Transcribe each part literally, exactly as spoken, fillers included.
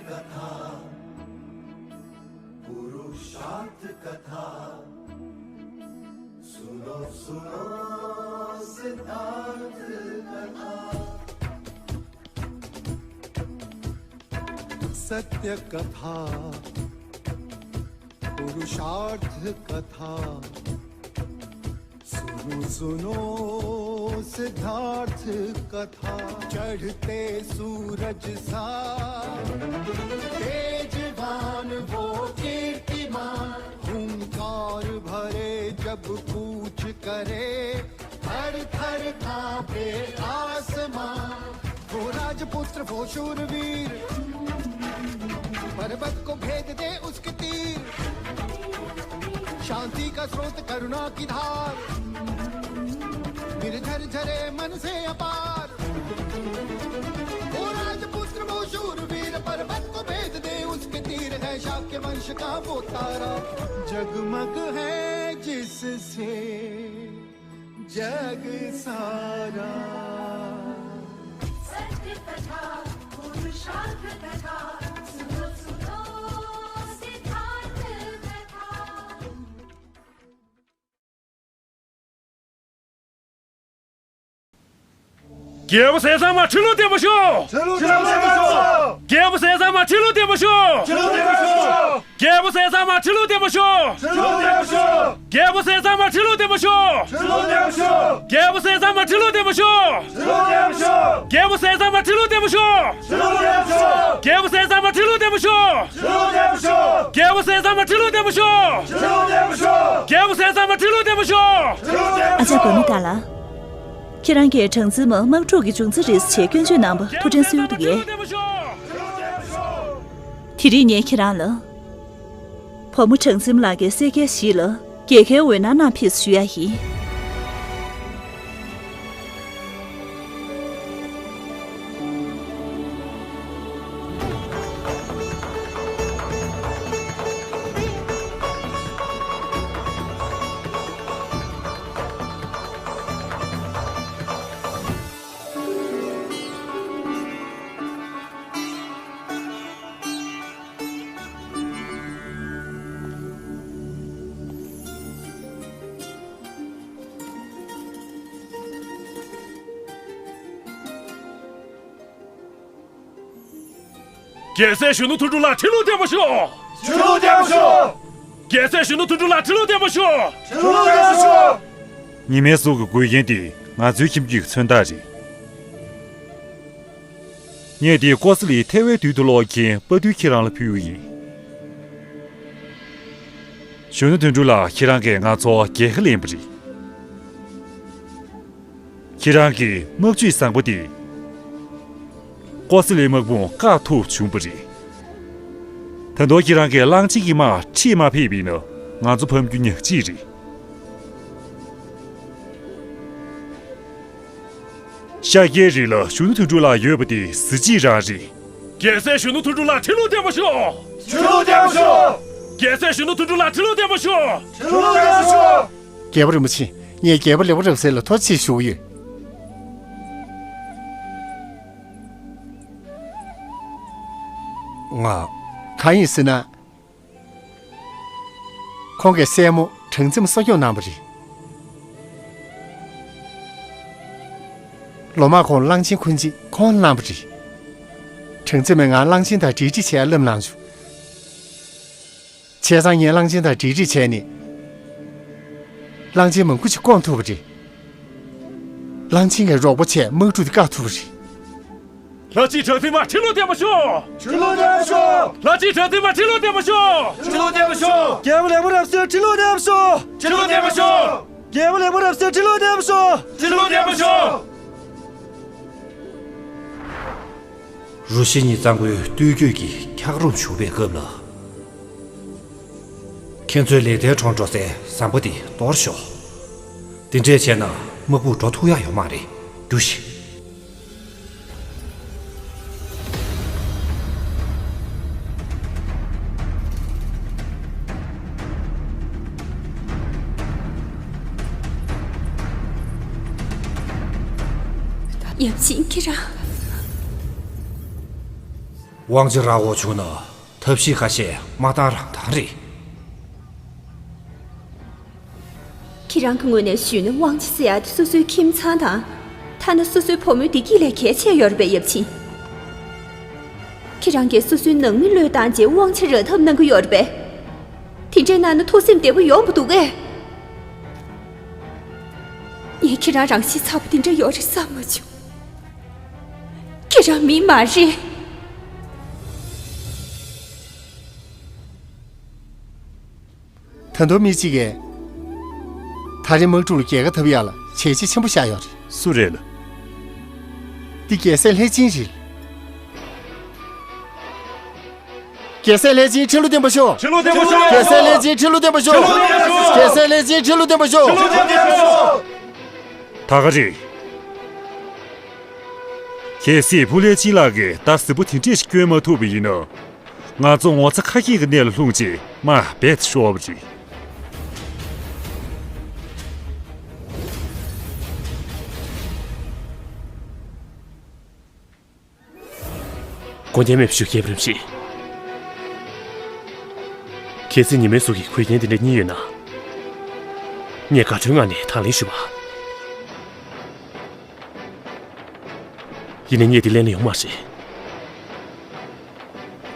कथा, पुरुषार्थ कथा। सुनो, सुनो सिद्धार्थ कथा। सत्य कथा, पुरुषार्थ कथा। सुनो, सुनो सिद्धार्थ कथा। चढ़ते सूरज सा तेजवान वो कीर्तिमान। हुंकार भरे जब कूच करे, थर थर कांपे आसमां। वो राजपुत्र, वो शूरवीर, पर्वत को भेद दे उसके तीर। शांति का स्रोत, करुणा की धार, निर्झर झरे मन से अपार। वो राजपुत्र, वो शूरवीर, पर्वत को भेद दे उसके तीर। है शाक्य वंश का वो तारा, जगमग है जिससे जग सारा। सत्य कथा, पुरुषार्थ कथा, सुनो, सुनो सिद्धार्थ कथा। རྒྱལ་པོ་ཟས་གཙང་མ་ཁྲི་ལོ་བརྟན་པར་ཤོག་རྒྱལ་པོ་ཟས་གཙང་མ་ཁྲི་ལོ་བརྟན་པར་ཤོག་རྒྱལ་པོ་ཟས་གཙང་མ་ཁྲི་ལོ་བརྟན་པར་ཤོག་རྒྱལ་པོ་ཟས་གཙང་མ་ཁྲི་ལོ་བརྟན་པར་ཤོག་རྒྱལ་པོ་ཟས་གཙང་མ་ཁྲི་ལོ་བརྟན་པར་ཤོག་རྒྱལ་པོ་ཟས་གཙང་མ་ཁྲི་ལོ་བརྟན་པར་ཤོག་རྒྱལ་པོ་ཟས་གཙང་མ་ཁྲི་ལོ་བརྟན་པར་ཤོག་རྒྱལ་པོ་ཟས་གཙང་མ་ཁྲི་ལོ་བརྟན་པར་ཤོག་རྒྱལ་པོ་ཟས་གཙང་མ་ཁྲི་ལོ་བརྟན་པར་ཤོག་རྒྱལ་པོ་ཟས་གཙང་མ་ཁྲི་ལོ་བརྟན་པར་ཤོག་རྒྱལ་པོ་ཟས་གཙང་མ་ཁྲི་ལོ་བརྟན་པར་ཤོག་ཨ་ཅག་བུ་མོ་དགའ་ལགས། ཁྱེད་རང་གིས་གྲངས་འཛིན་མ་དམག་འཁྲུག་གི་འབྱུང་རྩ་རེད་ཅེས་སྐྱོན་བརྗོད་གནང་བ་ཐུགས་དྲན་གསོས་འདུག་གས། དེ་རིང་ངས་ཁྱེད་རང་ལ། བུ་མོ་གྲངས་འཛིན་མ་ལགས་ཀྱི་སྲས་སྐལ་བཞི་ལ་རྒྱལ་ཁའི་འོད་སྣང་གནང་ཕེབས་ཞུ་ཡ་ཡིན། རྒྱལ་སྲས་གཞོན་ནུ་དོན་གྲུབ་ལགས་ཁྲི་ལོ་བརྟན་པར་ཤོག་ཁྲི་ལོ་བརྟན་པར་ཤོག་རྒྱལ་སྲས་གཞོན་ནུ་དོན་གྲུབ་ལགས་ཁྲི་ལོ་བརྟན་པར་ཤོག་ཁྲི་ལོ་བརྟན་པར་ཤོག་ཉི་མའི་གཟུགས་ཀྱི་མགུལ་རྒྱན་དེ་ང་ཚོའི་ཁྱིམ་རྒྱུད་ཀྱི་མཚོན་རྟགས་རེད། ངས་འདི་ཀོ་ས་ལིའི་ཐེ་བའི་དུས་དུ་ལོག་མཁན་དཔའ་བརྟུལ་ཁྱེད་རང་ལ་ཕུལ་གྱི་ཡིན། གཞོན་ནུ་དོན་གྲུབ་ལགས་ཁྱེད་རང་གིས་ང་ཚོ་རྒྱལ་ཁ་ལེན་པ་རེད། ཁྱེད་རང་གི་དམག་ཇུས་བཟང་པོ་དེ་ཀོ་ས་ལིའི་དམག་དཔུང་བཀག་ཐུབ་བྱུང་བ་རེད། ད་དུང་ཁྱེད་རང་གིས་གླང་ཆེན་གྱི་དམག་ཁྲིད་མ་ཕེབས་པ་ཡིན་ན་ང་ཚོ་ཕམ་རྒྱུ་ཉག་གཅིག་རེད། ཤཱཀྱའི་རིགས་ལ་གཞོན་ནུ་དོན་གྲུབ་ལགས་ཡོད་པ་དེ་གཟི་བརྗིད་རང་རེད། རྒྱལ་སྲས་གཞོན་ནུ་དོན་གྲུབ་ལགས་ཁྲི་ལོ་བརྟན་པར་ཤོག་ཁྲི་ལོ་བརྟན་པར་ཤོག་རྒྱལ་སྲས་གཞོན་ནུ་དོན་གྲུབ་ལགས་ཁྲི་ལོ་བརྟན་པར་ཤོག་ཁྲི་ལོ་བརྟན་པར་ཤོག་རྒྱལ་པོ་རིན་པོ་ཆེ། ངས་རྒྱལ་པོ་ལེགས་པ་རབ་གསལ་ལ་ཐུགས་རྗེ་ཆེ་ཞུ་གི་ཡོད། ང་། གང་ཡིན་ཟེར་ན། ཁོང་གི་སྲས་མོ་གྲངས་འཛིན་མ་གསོ་སྐྱོང་གནང་བ་རེད། ལོ་མང་གོང་གླང་ཆེན་འཁོན་འཇིགས་ཁོང་གནང་བ་རེད། གྲངས་འཛིན་མས་ང་གླང་ཆེན་དང་འབྲེལ་འདྲིས་བྱས་བསླབས་གནང་བྱུང་། བྱས་ཙང་ངས་གླང་ཆེན་དང་འབྲེལ་འདྲིས་བྱས་ནས། གླང་ཆེན་མང་པོ་ཞིག་བསྐོང་ཐུབ་པ་རེད། གླང་ཆེན་གྱི་རོགས་པ་བྱས་དམག་འཁྲུག་དེ་བཀག་ཐུབ་པ་རེད། ལྷ་སྐྱིད་གྲགས་འཛིན་མ་ཁྲི་ལོ་བརྟན་པར་ཤོག་ཁྲི་ལོ་བརྟན་པར་ཤོག་ལྷ་སྐྱིད་གྲགས་འཛིན་མ་ཁྲི་ལོ་བརྟན་པར་ཤོག་ཁྲི་ལོ་བརྟན་པར་ཤོག་རྒྱལ་པོ་ལེགས་པ་རབ་གསལ་ཁྲི་ལོ་བརྟན་པར་ཤོག་ཁྲི་ལོ་བརྟན་པར་ཤོག་རྒྱལ་པོ་ལེགས་པ་རབ་གསལ་ཁྲི་ལོ་བརྟན་པར་ཤོག་ཁྲི་ལོ་བརྟན་པར་ཤོག་རུ་བཞི་གཉིས་གཙང་པོའི་སྟོད་རྒྱུད་ཀྱི་འཁྱགས་རོམ་བཞུར་བའི་སྐབས་ལ། ཁྱེད་ཚོའི་ལེ་ཐའི་གྲོང་འགྲོ་སའི་ཟམ་པ་འདི་གཏོར་ཤོག་དེ་འདྲས་བྱས་ན་དམག་དཔུང་འགྲོ་ཐུབ་ཡ་ཡོད་མ་རེད། རྒྱུགས་ཤིག་ཡབ་ཆེན་ཁྱེད་རང་། དབང་ཆ་རག་འོག་བྱུང་ན་ཐབས་ཤེས་ཁ་ཤས་མ་བཏང་རང་བཏང་རེད། ཁྱེད་རང་གི་ངོས་ནས་ཞུས་ན་དབང་ཆ་ཟེར་ཡ་དེ་སོ་སོའི་ཁྱིམ་ཚང་དང་། ཐ་ན་སོ་སོའི་བུ་མོའི་བདེ་སྐྱིད་ལས་གལ་ཆེ་ཡོད་རེད་པས། ཡབ་ཆེན། ཁྱེད་རང་གིས་སོ་སོའི་ནང་མི་བློས་བཏང་རྗེས་དབང་ཆ་རག་ཐབས་གནང་གི་ཡོད་རེད་པས། དེ་འདྲས་གནང་ན་ཐུགས་སེམས་བདེ་པོ་ཡོང་མི་འདུག་གས། ངས་ཁྱེད་རང་རང་གཤིས་ཚ་པོ་དེ་འདྲ་ཡོད་རེད་བསམ་མ་བྱུང་། ཁྱེད་རང་མི་མ་རེད། ད་དུང་མི་གཅིག་གིས། ད་རེས་དམག་འཁྲུག་ལ་རྒྱལ་ཁ་ཐོབ་ཡག་ལ་བྱས་རྗེས་ཆེན་པོ་བཞག་ཡོད་རེད། སུ་རེད་ལ། འདི་རྒྱལ་སྲས་ལྷས་སྦྱིན་རེད། རྒྱལ་སྲས་ལྷས་སྦྱིན་ཁྲི་ལོ་བརྟན་པ་ཤོག་ཁྲི་ལོ་བརྟན་པ་ཤོག་རྒྱལ་སྲས་ལྷས་སྦྱིན་ཁྲི་ལོ་བརྟན་པ་ཤོག་ཁྲི་ལོ་བརྟན་པ་ཤོག་རྒྱལ་སྲས་ལྷས་སྦྱིན་ཁྲི་ལོ་བརྟན་པ་ཤོག་ཁྲི་ལོ་བརྟན་པ་ཤོག་ད་ག་རེད། གལ་སྲིད་བུ་ལྷས་སྦྱིན་ལགས་ཀྱིས་ད་གཟིགས་པོ་དེ་འདྲས་ཤིག་བསྐྱོན་མ་ཐུབ་པ་ཡིན་ན། ང་ཚོ་ངོ་ཚ་ཁ་སྐྱེངས་ཀྱི་གནས་ལ་ལྷུང་རྗེས་མར་རྦད་དེ་ཤོར་བ་རེད། དགོངས་འགལ་མེད་པ་ཞུ་གལ་པོ་རེད་ཤག་གལ་སྲིད་ཉི་མའི་གཟུགས་ཀྱི་གོས་རྒྱན་དེ་འདྲ་རྙེད་ཡོད་ན། ངས་དགའ་སྤྲོའི་ངང་ནས་དང་ལེན་ཞུ་བ། ཡིན་ནའི་ངས་འདི་ལེན་ན་ཡོང་མ་རེད།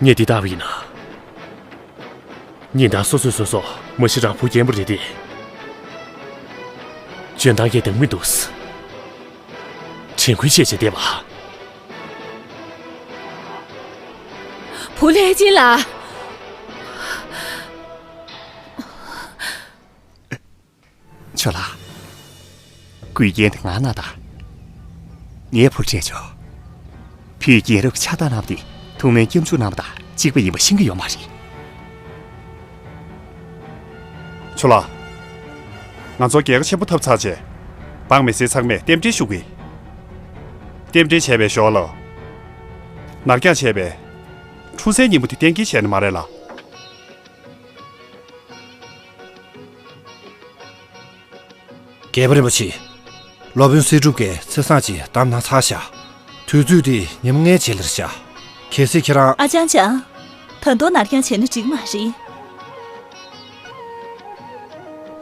ངས་འདི་བལྟས་པ་ཡིན་ན། ཉིན་ལྟར་སོ་སོས་སོ་སོ་མ་གཞི་རང་བུ་རྒན་པོ་རེད་དེ། འཇོན་ཐང་གིས་འདང་མི་འདུག་དྲན་སྐུལ་བྱས་བྱས་བསྡད་པ། བུ་ལྷས་སྦྱིན་ལགས། ཆོས་ལགས། གོས་རྒྱན་དེ་ང་གནང་དང་། ངས་བུར་སྤྲད་ཆོག་བུས་རྒྱལ་རབས་ཕྱག་རྟགས་གནང་བ་དེ་ཐུགས་སྨོན་སྐྱབས་འཇུག་གནང་བ་དང་གཅིག་པ་ཡིན་པ་ཤེས་ཀྱི་ཡོད་མ་རེད། ཆོས་ལགས། ང་ཚོ་རྒྱལ་ཁ་ཆེན་པོ་ཐོབ་ཚར་རྗེས། འབངས་མི་སེར་ཚང་མས་རྟེན་འབྲེལ་ཞུ་གི། རྟེན་འབྲེལ་བྱས་པའི་ཞོར་ལ། ནར་འགྱངས་བྱས་པའི། འཁྲུངས་སའི་ཉིན་མོ་དེ་གཏན་འཁེལ་བྱས་ནི་མ་རེད་ལ། རྒྱལ་པོ་རིན་པོ་ཆེ། སློབ་དཔོན་སྲིད་སྒྲུབ་ཀྱིས་ཚེས་བཟང་ཅིག་བདམས་གནང་ཚར་ཤག་དུས་ཚོད་དེ་ཉིན་མོ་ལྔའི་རྗེས་ལ་རེད་ཤག་གལ་སྲིད་ཁྱེད་རང་། ཨ་ཅང་ཅང་། ད་དུང་ནར་འགྱངས་བྱས་ན་འགྲིག་མ་རེད།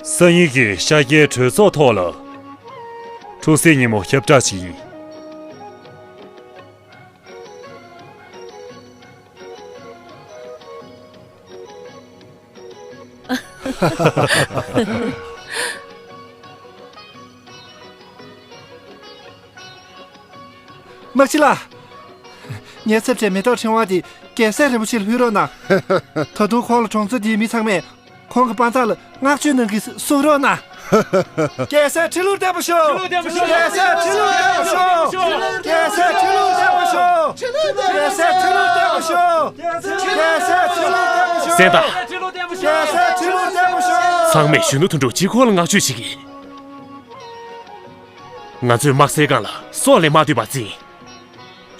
སང་ཉིན་གྱི་ཤར་རྒྱལ་གྲོས་ཚོགས་ཐོག་ལ། འཁྲུངས་སའི་ཉིན་མོ་ཁྱབ་བསྒྲགས་བྱེད་ཀྱི་ཡིན། དམག་སྤྱི་ལགས། ངའི་ཚབ་བྱས་མེ་ཏོག་ཕྲེང་བ་དེ་རྒྱལ་སྲས་རིན་པོ་ཆེར་ཕུལ་རོགས་གནང་། ད་དུང་ཁོང་ལ་གྲོང་ཚོ་འདིའི་མི་ཚང་མས་ཁོང་གི་དཔའ་མཛངས་ལ་བསྔགས་བརྗོད་གནང་གིན་གསུང་རོགས་གནང་། རྒྱལ་སྲས་ཁྲི་ལོར་བརྟན་པར་ཤོག་རྒྱལ་སྲས་ཁྲི་ལོར་བརྟན་པར་ཤོག་རྒྱལ་སྲས་ཁྲི་ལོར་བརྟན་པར་ཤོག་རྒྱལ་སྲས་ཁྲི་ལོར་བརྟན་པར་ཤོག་རྒྱལ་སྲས་ཁྲི་ལོར་བརྟན་པར་ཤོག་གསན་དང་། རྒྱལ་སྲས་ཁྲི་ལོར་བརྟན་པར་ཤོག་ཚང་མས་གཞོན་ནུ་དོན་གྲུབ་གཅིག་པོ་ལ་བསྔགས་བརྗོད་བྱེད་ཀྱི། ང་ཚོས་དམག་སའི་སྒང་ལ་སྲོག་ལས་མ་ལྟོས་པར་འཛིང་།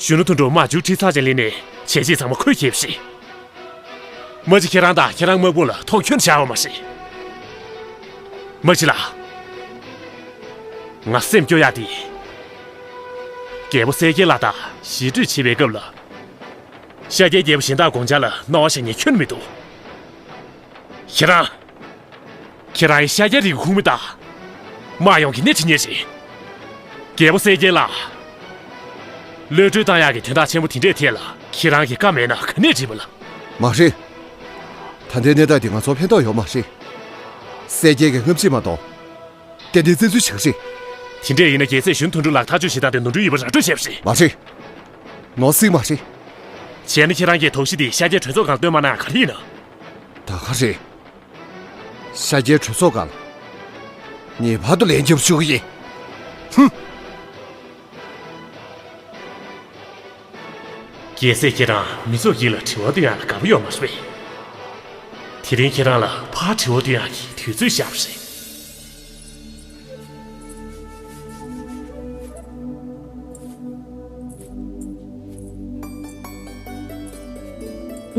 གཞོན་ནུ་དོན་གྲུབ་དམག་མཇུག་ཁྲིད་ཚར་རྗེས་སླེབས་ནས་བྱས་རྗེས་ཚང་མ་ཁོས་འཁྱེར་བ་རེད། མ་གཞི་ཁྱེད་རང་དང་ཁྱེད་རང་དམག་དཔུང་ལ་ཐོག་ཁྱོན་བཞག་ཡོད་མ་རེད། དམག་སྤྱི་ལགས། ང་སེམས་སྐྱོ་ཡག་དེ། རྒྱལ་པོ་གསལ་རྒྱལ་ལགས་དང་ཞི་གྲོས་བྱེད་པའི་སྐབས་ལ། ཤར་རྒྱལ་རྒྱལ་པོ་གཞན་དག་དགོངས་འཆར་ལ་སྣང་བ་བཞག་མཁན་ཁྱོན་མི་འདུག་ཁྱེད་རང་། ཁྱེད་རང་ཡང་ཤར་རྒྱལ་རིགས་ཁོངས་མི་དང་། དམག་ཡོངས་ཀྱི་སྣེ་ཁྲིད་མཁན་རེད། རྒྱལ་པོ་གསལ་རྒྱལ་ལགས། གློད་གྲོལ་བཏང་ཡག་གི་དོན་དག་ཆེན་པོ་དེ་འདྲའི་ཐད་ལ་ཁྱེད་རང་གི་བཀའ་མེད་ན་ག་ནས་འགྲིག་པ་ལ། མ་རེད། ད་ལྟའི་གནས་སྟངས་འདི་ང་ཚོར་ཕན་ཐོགས་ཡོད་མ་རེད། གསལ་རྒྱལ་གྱི་རྔམ་བརྗིད་མ་གཏོགས། ཏན་ཏན་བཙན་འཛུལ་བྱེད་ཀྱི་རེད། དེ་འདྲས་ཡིན་ན་རྒྱལ་སྲས་གཞོན་དོན་གྲུབ་ལགས་ཐག་གཅོད་བྱེད་སྟངས་དེ་ནོར་འཁྲུལ་ཡོད་པ་ར་སྤྲོད་བྱས་པ་རེད། མ་རེད། ནོར་སྲིད་མ་རེད། བྱས་ན་ཁྱེད་རང་གིས་དོགས་གཞི་དེ་ཤར་རྒྱལ་གྲོས་ཚོགས་སྒང་བཏོན་མ་གནང་ཡང་ག་རེ་ཡིན་ན། ད་ག་རེད། ཤར་རྒྱལ་གྲོས་ཚོགས་སྒང་ལ། ངེས་པར་དུ་ལན་རྒྱབ་ཞུ་གི་ཡིན། ཧུམ། རྒྱལ་སྲས་ཁྱེད་རང་མི་ཚོགས་ཀྱི་ལ་དྲི་བ་འདོན་ཡག་ལ་དགའ་པོ་ཡོད་མ་རེད་པས། དེ་རིང་ཁྱེད་རང་ལ་ཕར་དྲི་བ་འདོན་ཡག་གི་དུས་ཚོད་བཞག་པ་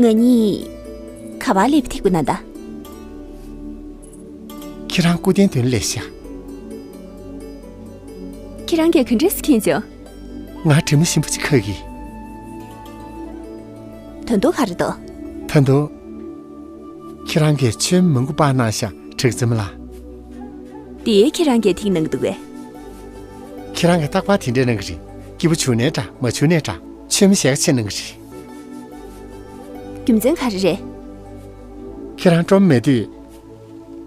རེད། ང་གཉིས་ག་པར་སླེབས་ཐིག་པ་ན་ད། ཁྱེད་རང་སྐུ་རྟེན་མདུན་ལ་སླེབས་ཤག་ཁྱེད་རང་གིས་ག་འདྲས་སེ་མཁྱེན་བྱུང་། ང་དྲི་མ་ཞིམ་པོ་ཅིག་ཁ་གི། ད་དུང་ག་རེ་འདུག་ད་དུང་། ཁྱེད་རང་གིས་མཆོད་མེ་མང་པོ་སྤར་གནང་ཤག་གྲགས་འཛོམས་ལགས། དེ་ཁྱེད་རང་གིས་ཐིག་གནང་འདུག་གས། ཁྱེད་རང་གིས་རྟག་པར་དེ་འདྲས་གནང་གི་རེད། སྐྱིད་པོ་བྱུང་ནའི་འདྲ་མ་བྱུང་ནའི་འདྲ་མཆོད་མེ་ཞེ་ག་ཅིག་གནང་གི་རེད། རྒྱུ་མཚན་ག་རེ་རེད། ཁྱེད་རང་སྤྲོ་པོ་མེད་དུས།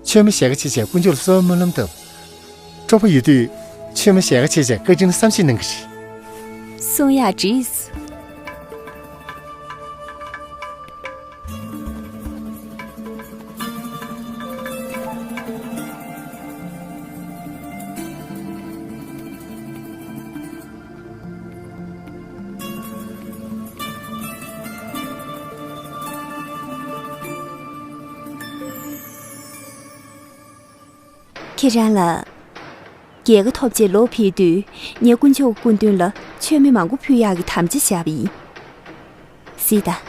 མཆོད་མེ་ཞེ་ག་ཅིག་བྱས་དཀོན་མཆོག་ལ་གསོལ་བ་སྨོན་ལམ་བཏབ། སྤྲོ་པོ་ཡོད་དུས། མཆོད་མེ་ཞེ་ག་ཅིག་བྱས་བཀའ་དྲིན་ལ་བསམ་ཤེས་གནང་གི་རེད། གསུང་ཡག་བྲིས། ཁྱེད་རང་ལ། རྒྱལ་ཁ་ཐོབ་རྗེས་ལོག་ཕེབས་དུས་ངས་དཀོན་མཆོག་གི་སྐུ་མདུན་ལ་མཆོད་མེ་མང་པོ་ཕུལ་ཡག་གི་དམ་བཅའ་བཞག་པ་ཡིན། གཟིགས་དང་།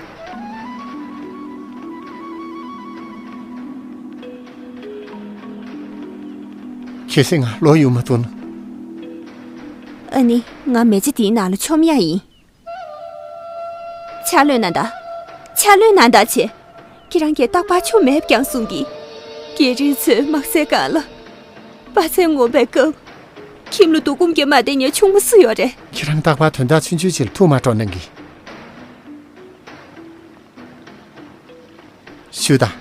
གལ་སྲིད་ང་ལོག་ཡོང་མ་ཐུབ་ན། ཨ་ནི་ང་མེ་ལྕེ་འདིའི་ནང་ལ་མཆོང་ཡག་ཡིན། ཕྱག་ལོས་གནང་དང་། ཕྱག་ལོས་གནང་དང་བྱས། ཁྱེད་རང་གིས་རྟག་པར་མཆོད་མེ་བརྐྱངས་གསུང་གི། རྒྱལ་རིགས་ཚོས་དམག་སའི་སྒང་ལ། དཔའ་རྩལ་ངོམ་པའི་སྐབས། ཁྱིམ་ལ་སྡུག་སྐུམ་གྱིས་མ་བསྡད་མཁན་ཆུང་མ་སུ་ཡོད་རེད། ཁྱེད་རང་རྟག་པར་དོན་དག་ཆུང་ཆུང་ཅིག་ལ་ཐུགས་མ་སྤྲོ་གནང་གི། ཞུ་དང་།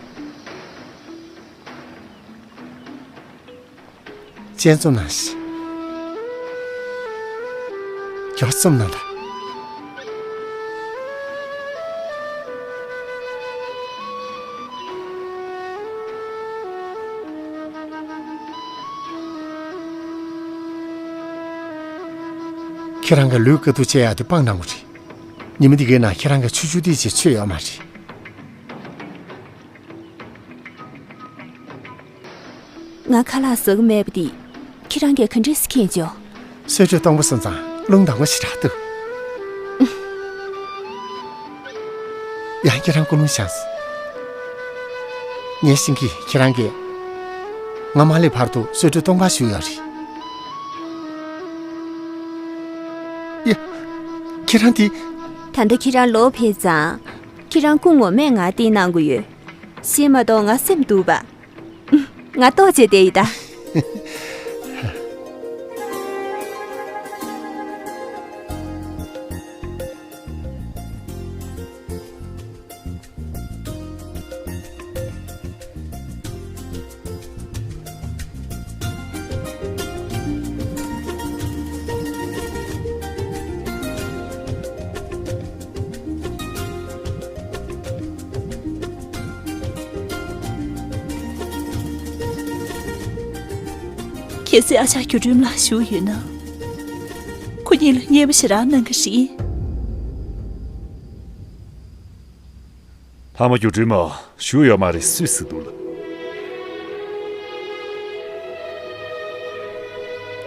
སྤྱན་བཙུམ་གནང་ཞིག་མགྱོགས་བཙུམ་གནང་དང་། ཁྱེད་རང་གི་ལུས་དཀའ་སྡུག་སྤྱད་ཡག་དེ་སྤང་གནང་དགོས་རེད། ཉི་མ་འདི་གའི་ནང་ཁྱེད་རང་གིས་ཆུ་ཆུང་ཏོག་ཙམ་མཆོད་ཡོད་མ་རེད། ང་ཁ་ལག་ཟ་གི་མེད་པ་འདི་ཁྱེད་རང་གིས་ག་འདྲས་སེ་མཁྱེན་བྱུང་། གསོལ་མགྲོན་སྟོང་པ་སོང་ཙང་རླུང་དང་པོ་ཞེ་དྲག་འདུག་ཡང་ཁྱེད་རང་སྐུ་རླུང་བཞེངས་སོང་། ངས་ཤེས་ཀྱི། ཁྱེད་རང་གིས་ང་མ་སླེབས་བར་དུ་གསོལ་མགྲོན་སྟོང་པ་བཞུགས་ཡོད་རེད། ཡ། ཁྱེད་རང་འདི། ད་ལྟ་ཁྱེད་རང་ལོག་ཕེབས་ཙང་། ཁྱེད་རང་སྐུ་ངོ་མས་ང་བསྟེན་གནང་གི་ཡོད། ཤེས་མ་གཏོགས་ང་སེམས་སྡུག་པ། ང་ལྟོགས་བྱས་བསྡད་ཡིན་ད། གལ་སྲིད་ཨ་ཅག་སྒྱུ་འཕྲུལ་ལགས་བཞུགས་ཡོད་ན། ཁོ་གཉིས་ལ་མཉེས་པོ་ཞེ་དྲག་གནང་གི་རེད། ལྷ་མོ་སྒྱུ་འཕྲུལ་མ་བཞུགས་ཡོད་མ་རེད། སུས་ཟེར་འདུག་ལ།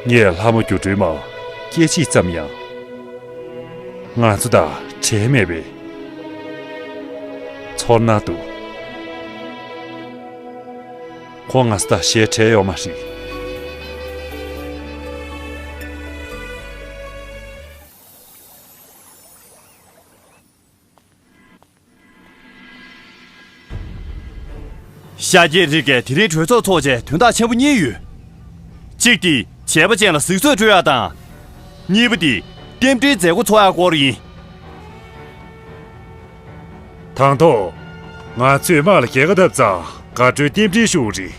ངས་ལྷ་མོ་སྒྱུ་འཕྲུལ་མ་སྐད་ཅིག་ཙམ་ཡང་ང་ཚོ་དང་བྲལ་མེད་པའི་ཚོར་སྣང་འདུག་ཁོང་ང་ཚོ་དང་ཞེ་བྲལ་ཡོད་མ་རེད། ཤཱཀྱའི་རིགས་ཀྱིས་དེ་རིང་གྲོས་ཚོགས་འཚོགས་བྱས་དོན་དག་ཆེན་པོ་གཉིས་ཡོད། གཅིག་དེ་བྱས་པ་ཅན་ལ་གཟིགས་ཚོད་སྤྲོད་ཡག་དང་། གཉིས་པ་དེ་རྟེན་འབྲེལ་མཛད་སྒོ་འཚོགས་ཡག་སྐོར་ཡིན། དང་ཐོག་ང་ཚོས་དམག་ལ་རྒྱལ་ཁ་ཐོབ་ཙང་དགའ་སྤྲོའི་རྟེན་འབྲེལ་ཞུ་བ་རེད།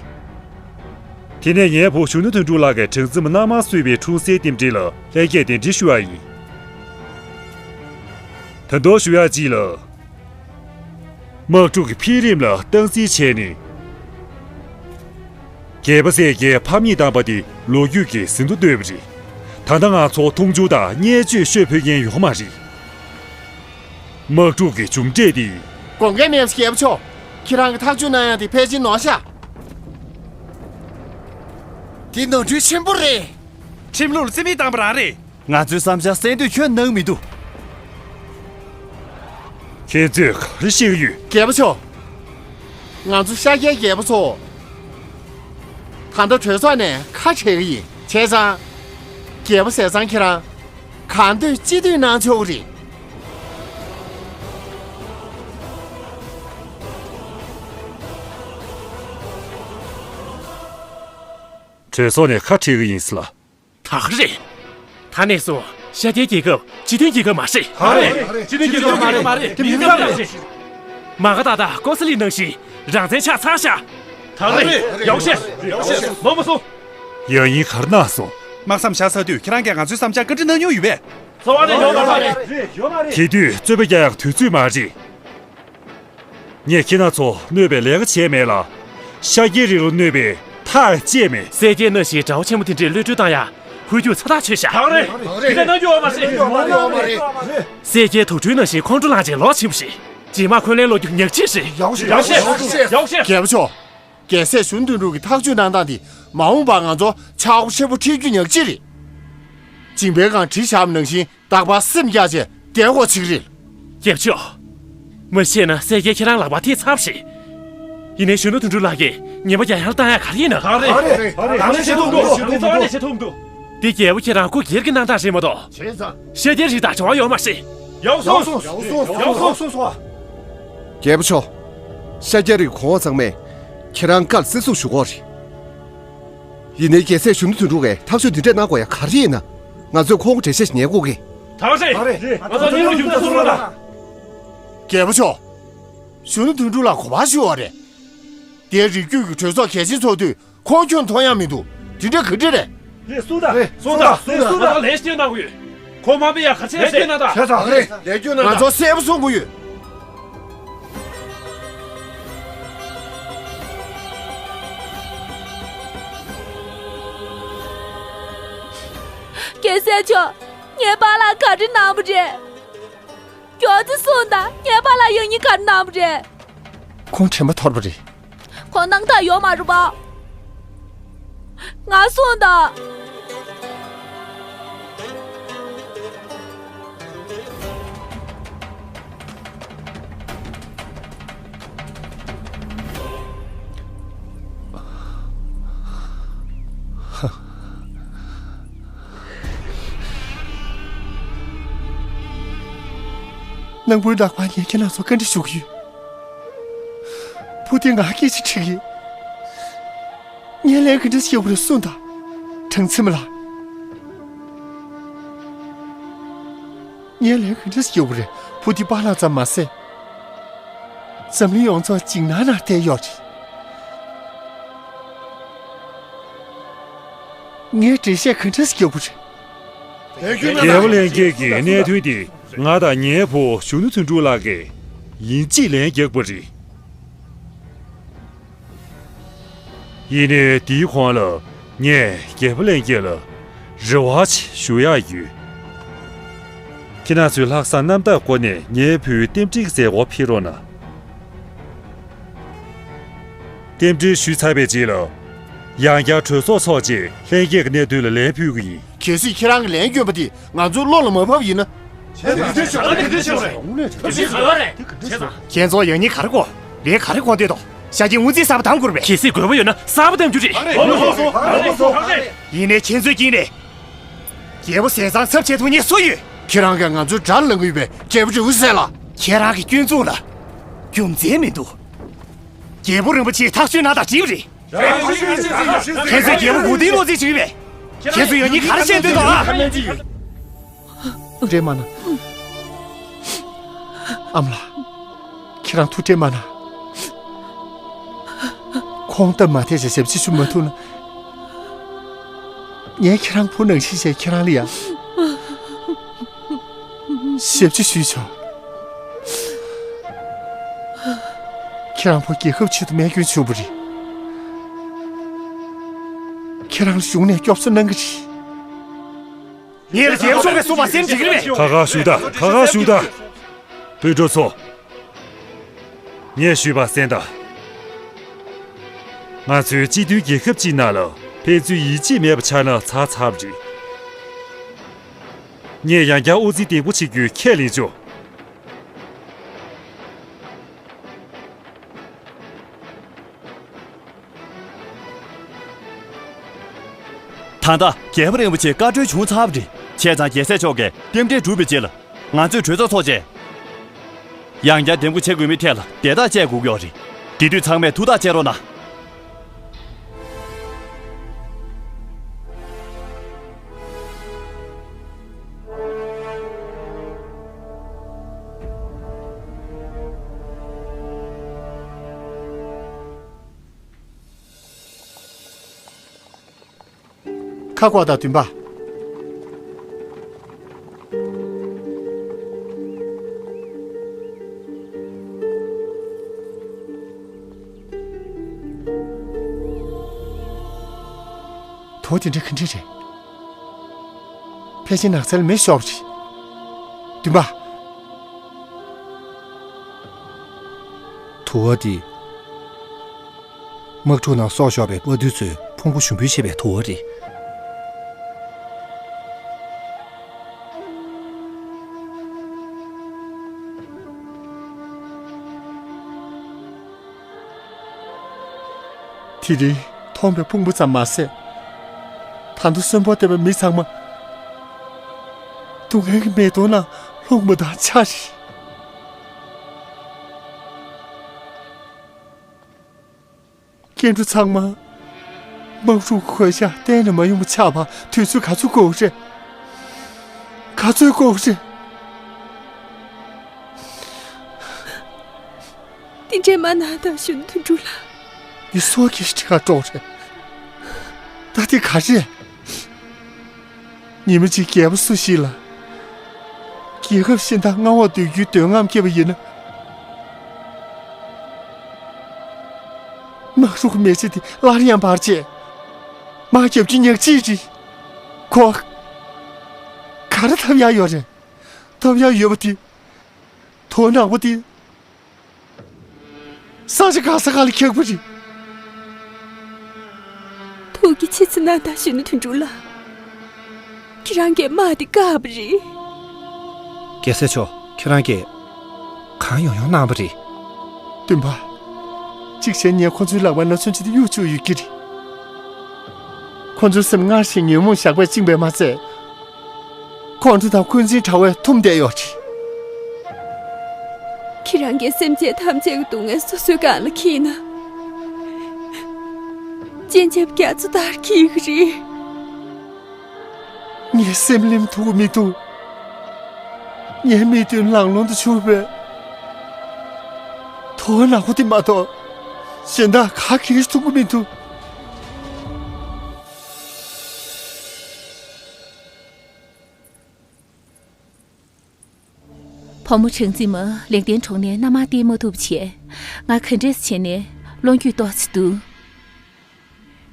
དེ་ནས་ངའི་བུ་གཞོན་ནུ་དོན་གྲུབ་ལགས་ཀྱིས་གྲངས་འཛིན་པ་གནམ་མང་གསོལ་བའི་འཁྲུངས་སའི་རྟེན་འབྲེལ་ལ་ལྷན་རྒྱས་གདན་འདྲེན་ཞུ་ཡག་ཡིན། ད་དུང་ཞུ་ཡག་གཅིག་ལ། དམག་འཁྲུག་གི་འཕེལ་རིམ་ལ་སྟངས་འཛིན་བྱས་ནས། རྒྱལ་པོ་སྲས་ཀྱི་ཕམ་ཉེས་བཏང་པ་དེ་ལོ་རྒྱུས་ཀྱིས་ཟིན་ཐོ་བཏོན་པ་རེད། ད་ལྟ་ང་ཚོ་མཐོང་ཆུང་དང་བརྙས་བཅོས་ཤོད་ཕོད་མཁན་ཡོད་མ་རེད། དམག་འཁྲུག་གི་མཇུག་འབྲས་དེ། དགོངས་འགལ་མེད། རྒྱལ་པོ་མཆོག་ཁྱེད་རང་གིས་ཐག་གཅོད་གནང་ཡག་དེ་ཕལ་ཆེར་ནོར་ཤག་དེ་ནོར་འཁྲུལ་ཆེན་པོ་རེད། ཁྲིམས་ལུགས་ལ་བརྩི་མེད་བཏང་པ་རང་རེད། ང་ཚོའི་བསམ་འཆར་གསན་དུས་ཁྱོན་ནང་མི་འདུག་ཁྱེད་ཚོས་ག་རེ་བཤད་ཀྱི་ཡོད། རྒྱལ་པོ་མཆོག་ང་ཚོ་ཤཱཀྱའི་རྒྱལ་པོ་ཚོ། ད་ལྟ་གྲོས་ཚོགས་ནས་ཁ་བྲལ་གྱི་ཡིན། བྱས་ཙང་། རྒྱལ་པོ་ཟས་གཙང་ཁྱེད་རང་། གང་འདོད་ཅི་འདོད་གནང་ཆོག་གི་རེད། གྲོས་ཚོགས་ནས་ཁ་ཁྲིད་ཀྱི་ཡིན་ཟེར་ལ། ད་ག་རེད། ད་ནས་བཟུང་ཤར་རྒྱལ་རྒྱལ་ཁབ་སྤྱི་མཐུན་རྒྱལ་ཁབ་མ་རེད། ད་རེད། སྤྱི་མཐུན་རྒྱལ་ཁབ་མ་རེད། མ་རེད། དེ་མིན་ཙམ་རེད། མ་ག་ཏག་ཏག་ཀོ་ས་ལི་ནང་བཞིན་རང་བཙན་ཆགས་ཚར་ཤག་ད་རེད། ཡག་བཤད། ཡག་བཤད། ནོར་མ་སོང་། ཡང་ཡིན་ག་རེ་གནང་སོང་། དམག་མཚམས་བཞག་ཚར་དུས་ཁྱེད་རང་གིས་ང་ཚོའི་བསམ་འཆར་བཀའ་འདྲི་གནང་མྱོང་ཡོད་པས། རྩ་བ་ནས་ཡོད་མ་རེད། ཡོད་མ་རེད། དེ་དུས་རྩོད་པ་རྒྱག་ཡག་དུས་ཚོད་མ་རེད། ངས་ཁྱེད་རང་ཚོ་གནོད་པའི་ལས་ཀ་བྱས་མེད་ལ། ཤར་རྒྱལ་རིང་ལ་གནོད་པའི་ཐག་བཅད་མེད། གསལ་རྒྱལ་ནང་བཞིན་དགྲ་བོ་ཆེན་མོ་དེ་འདྲས་གློད་བཀྲོལ་བཏང་ཡ་ཧུར་བརྒྱུག་ཚ་ཐག་ཆོད་ཤག་ད་རེད། དེ་འདྲ་གནང་རྒྱུ་ཡོད་མ་རེད། གསལ་རྒྱལ་དུག་སྦྲུལ་ནང་བཞིན་ཁོང་ཁྲོ་ལངས་བྱས་ལོག་ཕྱིན་པ་རེད། རྗེས་མ་འཁོན་ལན་སློག་རྒྱུ་ཉག་གཅིག་རེད། ཡག་ཤོས། ཡག་ཤོས། ཡག་ཤོས། རྒྱལ་པོ་མཆོག་རྒྱལ་སྲས་གཞོན་ནུ་དོན་གྲུབ་ཀྱིས་ཐག་གཅོད་གནང་སྟངས་འདི་མ་འོངས་པར་ང་ཚོ་ཆག་སྒོ་ཆེན་པོ་འཕྲད་རྒྱུ་ཉག་གཅིག་རེད། སྦྱིན་པའི་སྒང་གྲི་བཞག་པ་ནང་བཞིན་རྟག་པར་སེམས་བསྐྱངས་བྱས་བསྡད་དགོས་ཚིག་རེད། རྒྱལ་པོ་མཆོག་མ་གཞི་ན་གསལ་རྒྱལ་ཁྱེད་རང་ལག་པ་ཐེབས་ཚར་བ་རེད། ཡིན་ནའི་གཞོན་ནུ་དོན་གྲུབ་ལགས་ཀྱིས་ཉེས་པ་རྒྱག་ཡག་ལ་བཏང་ཡག་ག་རེ་ཡིན་ན། ད་རེད། ད་རེད། ད་རེད། བྱེད་ཐུབ་འདུག་རྩ་བ་ནས་བྱེད་ཐུབ་འདུག་འདི་རྒྱལ་པོ་ཁྱེད་རང་སྐུ་སྒེར་གྱི་གནང་སྟངས་རེད་མ་གཏོགས། བྱས་ཙང་། ཤར་རྒྱལ་རིགས་དང་འབྲེལ་བ་ཡོད་མ་རེད། ཡག་སོང་། ཡག་སོང་། ཡག་སོང་། ཡག་སོང་། རྒྱལ་པོ་མཆོག་ཤར་རྒྱལ་རིགས་གོང་འོག་ཚང་མས་ཁྱེད་རང་བཀའ་ལ་བརྩི་སྲུང་ཞུ་དགོས་རེད། ཡིན་ནའི་རྒྱལ་སྲས་གཞོན་ནུ་དོན་གྲུབ་ཀྱིས་ཐག་གཅོད་འདི་འདྲས་གནང་དགོས་ཡ་ག་རེ་ཡིན་ན། ང་ཚོས་ཁོང་གི་འགྲེལ་བཤད་ཞིག་ཉན་དགོས་ཀི། ད་རེད། ང་ཚོ་གཉིས་ལོ་རྒྱུ་མཚན་གསུང་རོགས་གནང་། རྒྱལ་པོ་མཆོག་གཞོན་ནུ་དོན་གྲུབ་ལགས་ག་པར་ཞུ་བ་རེད། དེ་རིགས་རྒྱུད་ཀྱི་གྲོས་ཚོགས་གལ་ཆེན་ཚོགས་དུས་ཁོང་ཁྱོན་མཐོང་ཡ་མི་འདུག་དེ་འདྲ་ག་འདྲ་རེད། རེད། གསུངས་དང་། རེད། གསུངས་དང་། གསུངས་དང་། ང་ཚོ་ལན་ཞིག་གནང་དགོས་ཡོད། ཁོང་མ་ཕེབས་ཡ་ག་ཚད་ལན་སྐྱོན་གནང་དང་། བྱས་ཙང་། རེད། ལན་སྐྱོན་གནང་དང་། ང་ཚོ་གསལ་པོ་གསུང་གི་ཡོད། རྒྱལ་སྲས་མཆོག་ངའི་པཱ་ལགས་ག་རེ་གནང་བ་རེད། མགྱོགས་ཙམ་གསུངས་དང་། ངའི་པཱ་ལགས་ཡང་སྙིང་ག་རེ་གནང་བ་རེད། ཁོང་དྲན་པ་འཐོར་བ་རེད། ཁོང་སྣང་དག་ཡོད་མ་རེད་པ། ང་གསུངས་དང་། ནང་པའི་ནག་པ་ངས་ཁྱེད་རང་ཚོ་བཀའ་འདྲི་ཞུ་གི་ཡོད། བུ་དེ་ང་སྐད་ཆ་དྲིས་ཡིན། ངས་ལན་ག་འདྲ་ཞིག་ཡོད་པ་རེད་གསུངས་དང་། དྲང་ཚིམ་ལ། ངས་ལན་ག་འདྲ་ཞིག་ཡོད་པ་རེད། བུ་དེ་པཱ་ལགས་ཙམ་མ་ཟད། འཛམ་གླིང་ཡོངས་རྫོགས་འཇིགས་སྣང་ནང་བསྡད་ཡོད་རེད། ངས་འགྲེལ་བཤད་ག་འདྲ་ཞིག་རྒྱག་དགོས་རེད། རྒྱལ་པོ་ལྷན་རྒྱས་ཀྱི་གནད་དོན་འདི་ང་དང་ངའི་བུ་གཞོན་ནུ་དོན་གྲུབ་ལགས་ཀྱིས་ཡིན་གཅིག་ལན་རྒྱག་པ་རེད། ཡིན་ནའི་འདིའི་གོང་ལ་ངས་རྒྱལ་པོ་ལྷན་རྒྱས་ལ་རེ་བ་ཞིག་ཞུ་ཡག་ཡོད། ཁྱེད་རང་ཚོས་ལྷག་བསམ་རྣམ་དག་སྒོ་ནས་ངའི་བུའི་རྟེན་འབྲེལ་གྱི་མཛད་སྒོར་ཕེབས་རོགས་གནང་། རྟེན་འབྲེལ་ཞུས་ཚར་བའི་རྗེས་ལ། ཡང་བསྐྱར་གྲོས་ཚོགས་འཚོགས་རྗེས་ལྷན་རྒྱས་ཀྱི་གནད་དོན་ལ་ལན་ཕུལ་གྱི་ཡིན། གལ་སྲིད་ཁྱེད་རང་གིས་ལན་བསྐྱོན་པ་དེ་ང་ཚོའི་བློ་ལ་མ་བབས་ཡིན་ན། ཁྱེད་ཚོ་ཡང་སྙིང་ག་རེ་དགོས། ལན་ག་རེ་དགོས་འདོད་དོ། ཤར་རྒྱལ་སྔོན་རྩིས་གསར་པ་བདམས་དགོས་རེད་པས། གལ་སྲིད་དགོས་པ་ཡོད་ན་གསར་པ་བདམས་རྒྱུ་རེད། ཡིན་ནའི་ཁྱེད་ཚོའི་དཀྱིལ་ནས། རྒྱལ་པོ་ཟས་གཙང་ཚབ་བྱེད་ཐུབ་མཁན་སུ་ཡོད། ཁྱེད་རང་གིས་ང་ཚོའི་དགྲར་ལངས་ཀྱི་ཡོད་པས། རྒྱལ་པོ་རི་བོ་གསལ་ལ། ཁྱེད་རང་གི་སྐྱོན་འཛུགས་ལ་རྒྱུ་མཚན་མི་འདུག་རྒྱལ་པོ་རིན་པོ་ཆེས་ཐག་གཅོད་གནང་དང་འགྲིག་རེད། ཁྱེད་ཚོས་རྒྱལ་པོ་མགོ་རྟིང་སློག་རྩིས་བྱེད་ཀྱི་ཡོད་པས། ཁྱེད་ཚོས་ཡང་སྙིང་ག་རེ་བཤད་འདོད་འདུག་ཨ། ཐུགས་ཁྲལ་མ་གནང་། ཨ་མ་ལགས། ཁྱེད་རང་ཐུགས་ཁྲལ་མ་གནང་། ཁོང་སྟབས་མ་བདེ་བྱས་ཞབས་ཕྱི་ཞུ་མ་ཐུབ་ན། ངས་ཁྱེད་རང་བུ་ནང་བཞིན་བྱས་ཁྱེད་རང་ལ་ཡང་ཞབས་ཕྱི་ཞུས་ཆོག་ཁྱེད་རང་བུ་རྒྱལ་ཁབ་ཆེད་དུ་རྨས་སྐྱོན་བྱུང་བ་རེད། ཁྱེད་རང་ལ་གཞུང་ནས་སྐྱོབ་གསོ་གནང་གི་རེད། ངས་ལ་རྒྱལ་པོ་མཆོག་གིས་གསུངས་པ་གསན་འགྲིག་གི་རེད་པས། ཁ་ཁ་བཞུགས་དང་། ཁ་ཁ་བཞུགས་དང་། སྤུན་གྲོགས་ཚོ། ངས་ཞུས་པ་གསན་དང་། ང་ཚོའི་སྤྱི་མཐུན་རྒྱལ་ཁབ་ཅིག་ནང་ལ་ཕན་ཚུན་ཡིད་ཆེས་མེད་པ་ཆགས་ན་ཚར་ཚར་བ་རེད། ངས་ཡང་བསྐྱར་དབུ་འཛིན་ལྡེང་པོ་བྱེད་རྒྱུའི་ཁས་ལེན་བྱུང་། ད་ལྟ་རྒྱལ་པོ་རིན་པོ་ཆེ་བཀའ་འཁྲོལ་བྱུང་ཚར་བ་རེད། བྱས་ཙང་རྒྱལ་སྲས་མཆོག་གིས་རྟེན་འབྲེལ་གྲུབ་པའི་རྗེས་ལ། ང་ཚོས་གྲོས་ཚོགས་འཚོགས་རྗེས། ཡང་བསྐྱར་འདེམས་བསྐོ་བྱེད་དགོས་མིན་ཐད་ལ་བརྡས་རྟགས་བཅད་དགོས་ཀྱི་ཡོད་རེད། དེ་དུས་ཚང་མས་ཐུགས་ཐག་བཅད་རོགས་གནང་། ཧ་གོ་དང་། བདུན་པ། དོ་དེ་འདྲ་ག་འདྲ་རེད། ཕལ་ཆེར་ནགས་ཚལ་མེ་ཤོར་བ་རེད། བདུན་པ། དུ་བ་འདི། དམག་འཁྲུག་ནང་སྲོག་ཤོར་བའི་དཔའ་རྟུལ་ཚོའི་ཕུང་པོ་ཞུགས་འབུལ་བྱེད་པའི་དུ་བ་རེད། དེ་རིང་མཐོང་བའི་ཕུང་པོ་ཙམ་མ་ཟད། ད་དུང་གསོན་པོར་བསྡད་པའི་མི་ཚང་མ་སྡུག་བསྔལ་གྱི་མེ་དོང་ནང་ལྷུང་བ་དང་ཆ་རེད། སྐྱེ་འགྲོ་ཚང་མ་དམག་འཁྲུག་གི་གོད་ཆག་གཏན་ནས་མ་ཡོང་བ་ཆགས་པར་དུས་ཚོད་ག་ཚོད་འགོར་བ་རེད། ག་ཚོད་འགོར་བ་རེད། དེ་འདྲའི་མ་གནང་དང་ཞུ་ནི་དོན་གྲུབ་ལགས། ངའི་སྲོག་སྐྱེལ་ཁྲི་ཁར་འགྲོ་རེད། ད་དེ་ག་རེད། ཉི་མ་གཅིག་རྒྱལ་པོ་སུ་ཞིག་ལ། རྒྱལ་ཁབ་གཞན་དག་མངའ་འོག་སྡོད་རྒྱུའི་འདོད་རྔམ་སྐྱེས་པ་ཡིན་ན། དམག་འཁྲུག་གི་མེ་ལྕེ་དེ་སླར་ཡང་འབར་རྗེས། དམག་རྒྱབ་ཀྱི་ཉག་གཅིག་རེད། ཁོ། ག་རེ་ཐབས་ཡག་ཡོད་རེད། ཐབས་ཡག་ཡོད་པ་དེ། དོ་ནག་པོ་དེ། ས་ཆ་ག་ས་ག་ལ་འཁྱག་པ་རེད། ཐུགས་ཀྱི་ཆེ་ཚེ་གནང་དང་ཞུ་ནི་དོན་གྲུབ་ལགས། ཁྱེད་རང་གིས་དམག་འདི་བཀག་པ་རེད། རྒྱལ་སྲས་མཆོག་ཁྱེད་རང་གིས་གང་ཡོང་ཡོང་གནང་བ་རེད། བདུན་པ། གཅིག་བྱས་ནས་ཁོ་ཚོའི་ལག་པ་ན་མཚོན་ཆ་དེ་གཡུག་བཅུག་ཡོད་ཀྱི་རེད། ཁོ་ཚོའི་སེམས་སྔར་བཞིན་ཉོན་མོངས་ཞགས་པས་བཅིངས་པས་མ་ཚད། ཁོང་ཁྲོ་དང་འཁོན་འཛིན་དྲ་བས་འཐུམས་བསྡད་ཡོད་རེད། ཁྱེད་རང་གིས་སེམས་ཅན་ཐམས་ཅད་ཀྱི་སྡུག་བསྔལ་སོ་སོའི་སྒང་ལ་འཁྱེར་ན། སྤྱན་ཆབ་རྒྱ་མཚོ་ལྟར་འཁྱིལ་གྱི་རེད། ངའི་སེམས་ལྷིང་ཐུབ་ཀྱི་མི་འདུག་ངའི་མིག་མདུན་ལང་ལོང་དུ་འཕྱུར་བའི་དོ་ནག་པོ་དེ་མ་གཏོགས་གཞན་དག་ག་གེ་ཐུབ་ཀྱི་མི་འདུག་བུ་མོ་གྲངས་འཛིན་མ་ལེགས་ལྡན་གྲོང་ནས་མནའ་མར་སྟེར་མ་ཐུབ་བྱས། ང་ག་འདྲས་བྱས་ནས་བློ་འགྱོད་ཏོག་ཙམ་འདུག་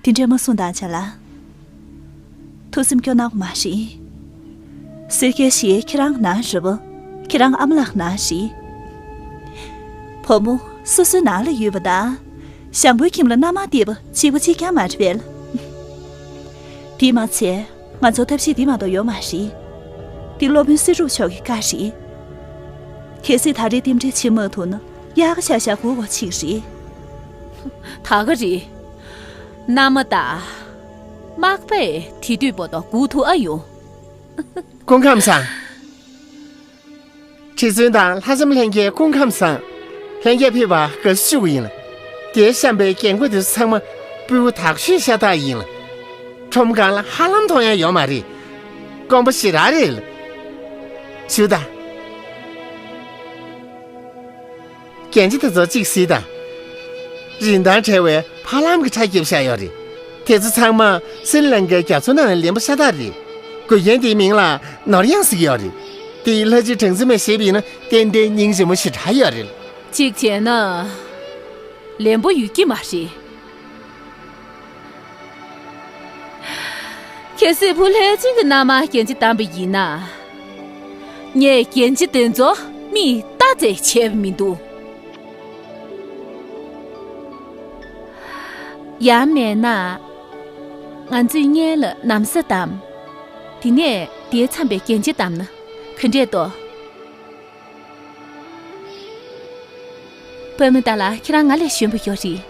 དེ་འདྲས་མ་གསུངས་དང་བྱ་ལ། ཐུགས་སེམས་སྐྱོ་གནང་དགོས་མ་རེད། སེར་སྐྱའི་གཞི་ཁྱེད་རང་ནང་རེད་པ། ཁྱེད་རང་ཨ་མ་ལགས་ནང་རེད། བུ་མོ་སོ་སོའི་ནང་ལ་ཡོད་པ་དང་། ཞང་པོའི་ཁྱིམ་ལ་མནའ་མར་སྟེར་བ་གཅིག་པ་གཅིག་རྐྱང་མ་རེད་པས། དེས་མ་ཚད། ང་ཚོར་ཐབས་ཤེས་འདི་མ་གཏོགས་ཡོད་མ་རེད། འདི་སློབ་དཔོན་གསེར་ཕྲུག་མཆོག་གི་བཀའ་རེད། གལ་སྲིད་ད་རེས་རྟེན་འབྲེལ་བྱེད་མ་ཐུབ་ན་གཡག་ཤ་ཤ་སྒུག་དགོས་ཅིག་རེད། ད་ག་རེད། མནའ་མ་དང་། མག་པས་དེ་དུས་བར་དུ་སྒུག་ཐུབ་ཨ་ཡོང་། སྐུ་ཁམས་བཟང་། ཁྲི་བཙུན་དང་ལྷ་ལྕམ་ལྷན་རྒྱས་སྐུ་ཁམས་བཟང་། ལྷན་རྒྱས་ཕེབས་པར་དགའ་བསུ་ཞུ་གི་ཡིན། དེའི་བཤམས་པའི་རྒྱན་གོས་དེ་ཚོ་ཚང་མ་སྤུས་ཀ་དག་ཤོས་ཤ་སྟག་ཡིན། ཁྲོམ་སྒང་ལ་ཧ་ལམ་མཐོང་ཡ་ཡོད་མ་རེད། དཀོན་པོ་ཞེ་དྲག་རེད། ཞུ་དང་། རྒྱན་ཆ་དེ་ཚོ་གཅིག་གཟིགས་དང་། རིན་ཐང་བྲལ་བའི་ཧ་ལམ་གྱི་ཁྲ་བརྒྱབ་བཞག་ཡོད་རེད། དེ་ཚོ་ཚང་མ་སྲིན་ལང་ཀའི་རྒྱ་མཚོ་ནང་ལ་ལེན་པ་ཤ་སྟག་རེད། གོས་རྒྱན་དེའི་མིང་ལ་ནོར་གཡང་ཟེར་གྱི་ཡོད་རེད། དེ་ལྷ་རྗེ་གྲངས་འཛིན་མས་བཞེས་པ་ཡིན་ན་ཏན་ཏན་སྙིང་རྗེ་མོ་ཞེ་དྲག་ཡོད་རེད། གཅིག་བྱས་ན། ལེན་པོ་ཡོད་ཀྱི་མ་རེད། གལ་སྲིད་བུ་ལྷས་བྱིན་གྱི་མནའ་མར་རྒྱན་ཆ་བདམས་པ་ཡིན་ན། ངས་རྒྱན་ཆ་དེ་ཚོ་མིས་ལྟ་ཙམ་བྱས་པ་མི་འདུག་ཡང་མིན་ན། ང་ཚོས་སྔོན་ལ་ན་བཟའ་བདམས། དེ་ནས་དེའི་མཚམས་པའི་རྒྱན་ཆ་བདམས་ན་ག་འདྲས་འདུག་པདྨ་ཏཱ་ལ། ཁྱེད་རང་ང་ལས་གཞོན་པོ་ཡོད་རེད།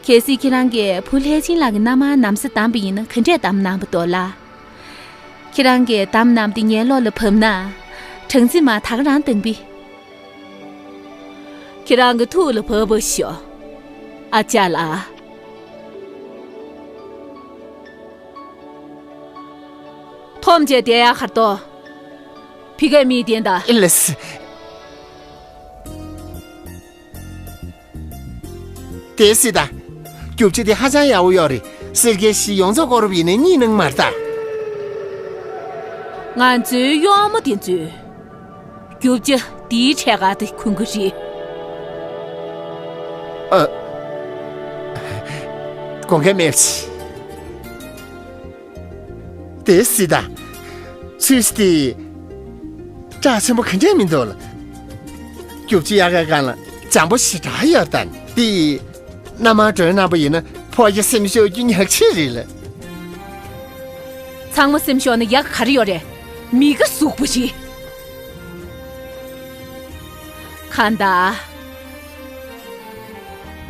གལ་སྲིད་ཁྱེད་རང་གིས་བུ་ལྷས་བྱིན་ལགས་ཀྱི་མནའ་མར་ན་བཟའ་བདམས་པ་ཡིན་ན་ག་འདྲས་བདམས་གནང་བ་འདུག་ལགས། ཁྱེད་རང་གིས་བདམས་གནང་བ་དེ་ངའི་བློ་ལ་བབས་ན། གྲངས་འཛིན་མ་ད་ག་རང་བཏང་པས། ཁྱེད་རང་གི་ཐུགས་ལ་བབས་པ་ཤོག་ཨ་ཅག་ལགས། འཐོམ་བྱས་བསྡད་ཡ་གར་དོ། ཕི་ཀའི་མིག་ལྡན་ད། ཨེ་ལས། དེ་སྲིད་ད། རྒྱུ་ཆ་དེ་ཧ་ཅང་ཡག་པོ་ཡོད་རེད། སེར་སྐྱའི་གཞི་ཡོངས་རྫོགས་སྐོར་རུབ་ཡིན་ནའི་གཉིད་གནང་མ་རེད་ད། ང་ཚོའི་གཡོག་མོ་དེ་ཚོས་རྒྱུ་ཆ་འདིའི་ཕྲད་ག་དེ་གོན་གི་རེད། ཨ། དགོངས་འགལ་མེད། དེ་སྲིད་ད། ཚུལ་དེ། སྐྲག་ཆེན་པོ་ག་འདྲས་མི་འདུག་ལ། རྒྱུག་ཆུ་ཡག་ག་སྒང་ལ་འཇམ་པོ་ཞེ་དྲག་ཡོད་ད། དེ། མནའ་མ་སྒྲོན་གནང་པ་ཡིན་ན་ཕོ་རྒྱ་སེམས་ཤོར་རྒྱུ་ཉག་ཆེ་རེད་ལ། ཚང་མ་སེམས་ཤོར་ན་ཡག་ག་རེ་ཡོད་རེད། མི་ག་ཟུག་པོ་ཞིག་གང་ལྟར།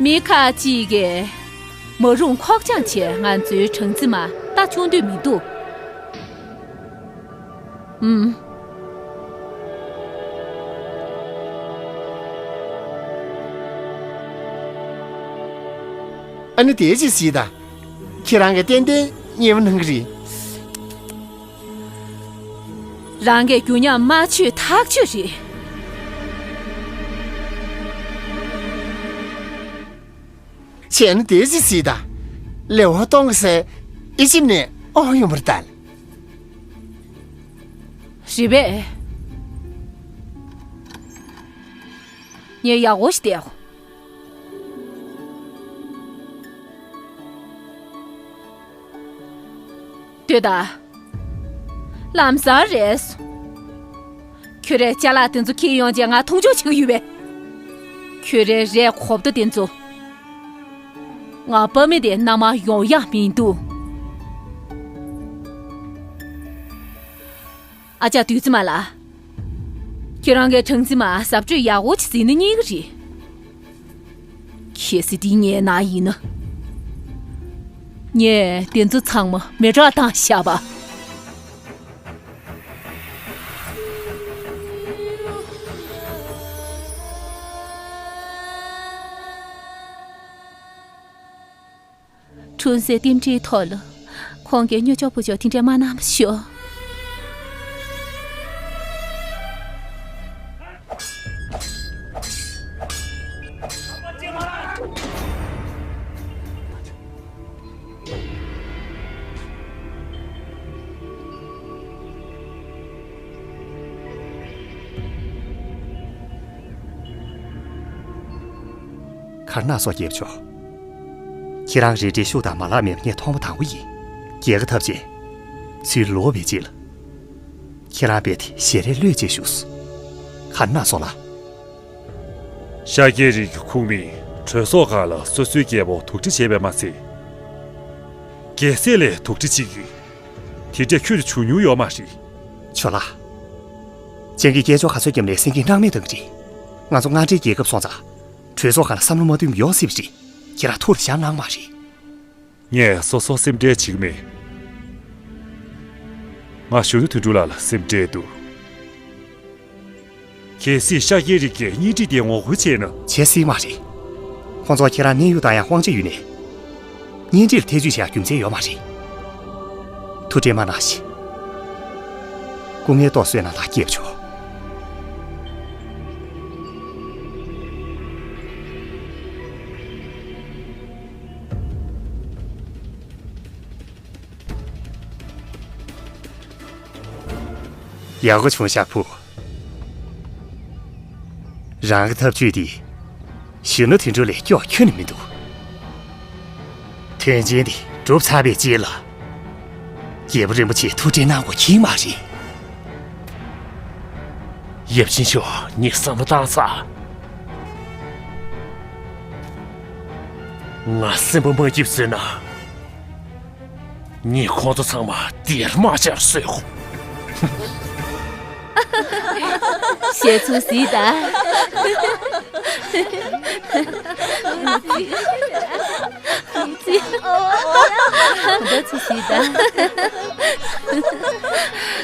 མི་ཁ་ཅིག་གིས་མ་རུང་ཁོག་བཅངས་བྱས་ང་ཚོའི་སྦྲང་རྩི་མ་ལྟ་ཆོག་འདོད་མི་འདུག་ཨུམ། ཨ་ནི་དེ་ཅི་སྲིད་ད། ཁྱེད་རང་གིས་ཏན་ཏན་ཉེས་པ་གནང་གི་རེད། རང་གིས་རྒྱུ་ཉམས་མ་བྱུས་ཐག་ཆོད་རེད། བྱས་ན་དེ་ཅི་སྲིད་ད། ལེའོ་ཏོང་གི་སྲས་ཨི་ཇིབ་ནས་ཨོ་ཡོང་བར་ལྟ། རེད་པས། ངས་ཡག་པོ་ཞིག་བལྟས། ལྟོས་དང་། ལམ་སང་རེད། ཁྱོད་རའི་ཅ་ལག་དེ་ཚོ་འཁྱེར་ཡོང་རྗེས་ང་མཐོང་ཆུང་བྱེད་ཀྱི་ཡོད་པས། ཁྱོད་རའི་རས་གོ་བརྡ་དེ་ཚོ། ང་པ་མེ་དེ་མནའ་མ་ཡོང་ཡག་མི་འདུག་ཨ་ཅག་བདུད་རྩི་མ་ལགས། ཁྱེད་རང་གིས་སྦྲང་རྩི་མ་གཟབ་སྤྲོས་ཡག་པོ་ཅིག་བྱས་ན་རྙེད་ཀྱི་རེད། གལ་སྲིད་འདི་ངའི་ནང་ཡིན་ན། ངས་དེ་ཚོ་ཚང་མ་མེ་སྲེག་བཏང་བཞག་པ། འཁྲུངས་སའི་རྟེན་འབྲེལ་ཐོག་ལ། ཁོང་གིས་སྨྱོ་ཆོག་པོ་ཆོག་དེ་འདྲས་མ་གནང་བ་ཤོག་གར་ནག་སོགས་རྒྱལ་མཆོག་ཁྱེད་རང་རེ་འདྲའི་ཤུགས་དང་མ་ལག་མེད་པ་ངས་མཐོང་བ་དང་པོ་ཡིན། རྒྱལ་ཁ་ཐབས་ཅན། ཚུར་ལོག་པའི་རྗེས་ལ། ཁྱེད་རང་རྦད་དེ་ཞལ་རས་གློད་ཅེས་ཞུས། གར་ནག་སོགས་ལ། ཤཱཀྱའི་རིགས་ཀྱི་ཁུངས་མིང་གྲོས་ཚོགས་ཁག་ལ་སོ་སོའི་རྒྱལ་པོ་དུག་སྦྲེལ་བྱས་པས་མ་ཚད། རྒྱལ་སྲས་ལས་དུག་སྦྲེལ་བྱེད་ཀྱི། དེ་འདྲས་ཁྱོན་ནས་བྱུང་མྱོང་ཡོད་མ་རེད། ཇོ་ལགས། སྤྱང་ཀིས་སྐད་ཅོར་ག་ཚོད་བརྒྱབ་ནའི་སེང་གེས་སྣང་མེད་གཏོང་གི་རེད། ང་ཚོ་མངའ་འབྲེལ་རྒྱལ་ཁབ་སོང་ཙང་། གྲོས་ཚོགས་ཁག་ལ་བསམ་བློ་མ་བཏོན་པ་ཡོང་སྲིད་པ་རེད། ཁྱེད་རང་ཐུགས་ལ་བཞག་གནང་མ་རེད། ངས་སོ་སོར་སེམས་ཁྲལ་བྱེད་ཀྱི་མེད། ང་གཞོན་ནུ་དོན་གྲུབ་ལགས་ལ་སེམས་ཁྲལ་འདུག་གལ་སྲིད་ཤཱཀྱའི་རིགས་ཀྱིས་གཉེན་སྒྲིག་དེ་ངོ་རྒོལ་བྱས་ན། བྱེད་སྲིད་མ་རེད། ཁོང་ཚོར་ཁྱེད་རང་གནས་ཡུལ་དང་ཡང་དབང་ཆ་ཡོད་ནའི། གཉེན་སྒྲིག་ལ་ཐེ་བྱུས་བྱེད་ཡག་རྒྱུ་མཚན་ཡོད་མ་རེད། ཐུགས་ཁྲལ་མ་གནང་ཞིག་སྐུ་ངལ་ཏོག་གསོས་གནང་དང་། སྐྱེས་བུ་མཆོག་ཡག་པོ་བྱུང་ཤག་བུ། རང་གི་ཐབས་ཇུས་དེ། གཞོན་ནུ་དོན་གྲུབ་ལས་སྐྱོ་ཁྱོན་ནས་མི་འདུག་དོན་ཆེན་དེ་གྲུབ་ཚར་བའི་རྗེས་ལ། རྒྱལ་པོ་རིན་པོ་ཆེས་ཐུགས་ཁྲལ་གནང་དགོས་ཀྱི་མ་རེད། ཡབ་ཆེན་མཆོག་ངས་བསམ་བློ་བཏང་ཚར། ང་སེམས་པ་མ་སྐྱིད་བཟོས་ན། ངས་ཁོང་ཚོ་ཚང་མ་དེར་མ་བཅར་བཟོས་གོ། ཞེ་ཚུགས་སྲིད་ད། ཚུགས་སྲིད་ད།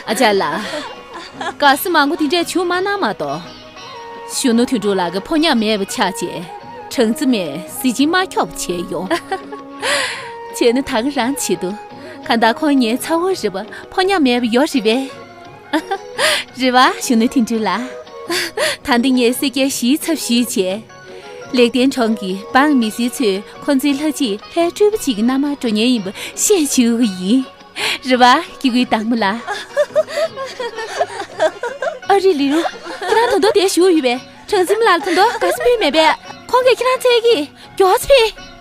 ཨ་ཅག་ལགས། དགའ་ས་མང་པོ་དེ་འདྲས་བྱུང་མ་གནང་མ་གཏོགས། གཞོན་ནུ་དོན་གྲུབ་ལགས་ཀྱི་ཕོ་ཉ་མེད་པ་ཆགས་རྗེས། སྦྲང་རྩི་མས་གཟི་བྱིན་མ་འཁྱོག་པ་བྱས་ཡོང་། བྱས་ན་ད་ག་རང་བྱེད་དོ། གང་ལྟར་ཁོང་ངའི་ཚ་བོ་རེད་པ། ཕོ་ཉ་མེད་པ་ཡོད་རེད་པས། རེད་པ། གཞོན་ནུ་དོན་གྲུབ་ལགས། ད་འདི་ངས་སེར་སྐྱའི་གཞིས་ཚབ་ཞུས་བྱས། ལེགས་ལྡན་གྲོང་གི་འབངས་མི་སེར་ཚོས་ཁོང་ཚོའི་ལྷ་རྗེ་ལྷའི་སྤྲུལ་པ་གཅིག་གི་མནའ་མར་འགྲོ་མཁན་ཡིན་པ་ཤེས་བཅུག་གི་ཡིན། རེད་པ། སྐྱེ་དགུའི་བདག་མོ་ལགས། རི་ལི་རུ། ཁྱེད་རང་ད་དུང་དེར་བཞུགས་ཡོད་པས། གྲངས་འཛིན་མ་ལགས་ལ་ད་དུང་དགའ་བསུ་ཕུལ་མེད་པས། ཁོང་གིས་ཁྱེད་རང་འཚོལ་གྱིས། མགྱོགས་ཙམ་ཕེབས།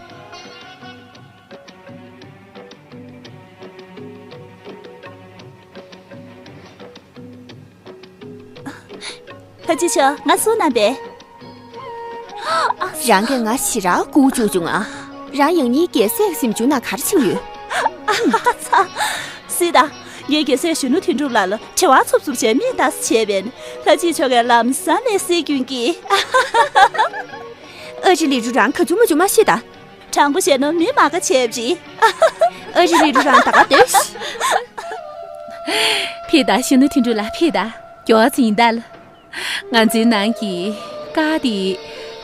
ལྷ་རྗེ་མཆོག་ང་གསུང་གནང་པས། རང་གིས་ང་ཞེ་དྲག་སྒུག་བཅུག་བྱུང་ང་། རང་ཡང་སྙིང་རྒྱལ་སྲས་ཀྱི་སེམས་བྱུང་ན་ག་རེ་བྱེད་ཀྱི་ཡོད། ཨ་ཚ། སྲིད་ད། ངས་རྒྱལ་སྲས་གཞོན་ནུ་དོན་གྲུབ་ལགས་ལ་བྱ་བ་འཚུབ་འཚུབ་བྱས་མིག་ལྟ་ས་བྱས་པས། ལྷ་རྗེ་མཆོག་གིས་ལམ་སང་ལས་སྲིད་རྒྱུན་གྱི། ཨ་རི་ལི་རུ། རང་ག་ཚོད་མ་བྱུང་མ་ཤེས་ད། དྲང་པོ་བཤད་ན་མི་མ་དགའ་བྱས་པ་རེད། ཨ་རི་ལི་རུ། རང་ད་ག་སྡོད་ཤིག་ཕེབས་ད། གཞོན་ནུ་དོན་གྲུབ་ལགས། ཕེབས་ད། མགྱོགས་ཙམ་ཡིན་ད་ལ། ང་ཚོའི་ནང་གི་ཀ་དེ་